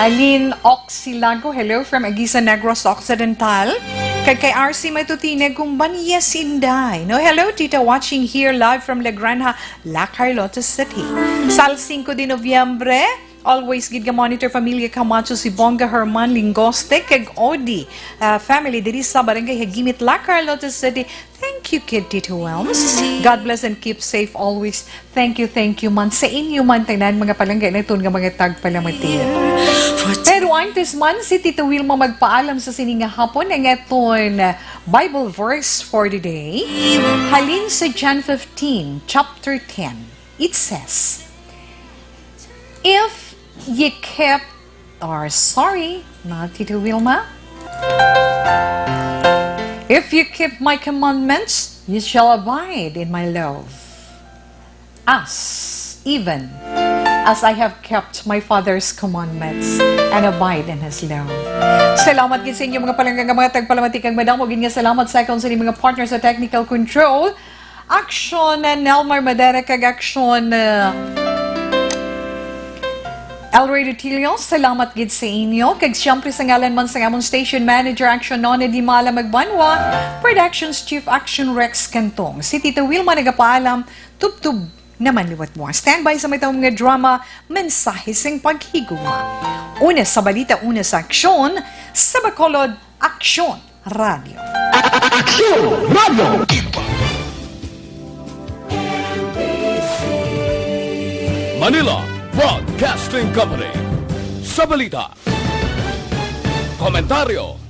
Aline Oxilago, hello from Aguisa, Negros Occidental. Kag kay R C Matutine, Gumban, yes, Inday. No, hello, Tita, watching here live from La Granja, La Carlota City. Sal cinco de Noviembre, always gid ga-monitor, Familia Camacho, si Bonga Herman Lingoste, kag Odi, ah, family diri sa Barangay Hagimit, La Carlota City. Thank Thank you, Kid Tito Wilms. God bless and keep safe always. Thank you, thank you man sa inyo man tanan, mga palangga naton nga mga tagpalamati. Pero antes man, si Tito Wilma magpaalam sa sini nga hapon ang aton Bible verse for the day. Halin sa John fifteen, chapter ten, it says, "If ye keep," or sorry, not Tito Wilma. "If you keep my commandments, you shall abide in my love, as even as I have kept my Father's commandments and abide in his love." Salamat gid sa inyo, mga palangga nga mga tagpalamati, kag madamo gid nga salamat sa akon sa inyong mga partner sa technical control, Action, uh, Nelmar Madera, kag Action, uh, Elroy Rutilio. Salamat gid sa inyo. Kag siyempre sa ngalan man sa amon station manager, Action Nona Di Mala Magbanwa, Productions Chief, Action Rex Cantong. Si Tito Wilma nagapaalam, tubtob naman liwat mo. Standby sa may taong mga drama, mensahe sing paghigugma. Una sa balita, una sa aksyon, sa Bacolod, Aksyon Radio. Aksyon Radio. Manila Broadcasting Company. Sa balita, komentaryo,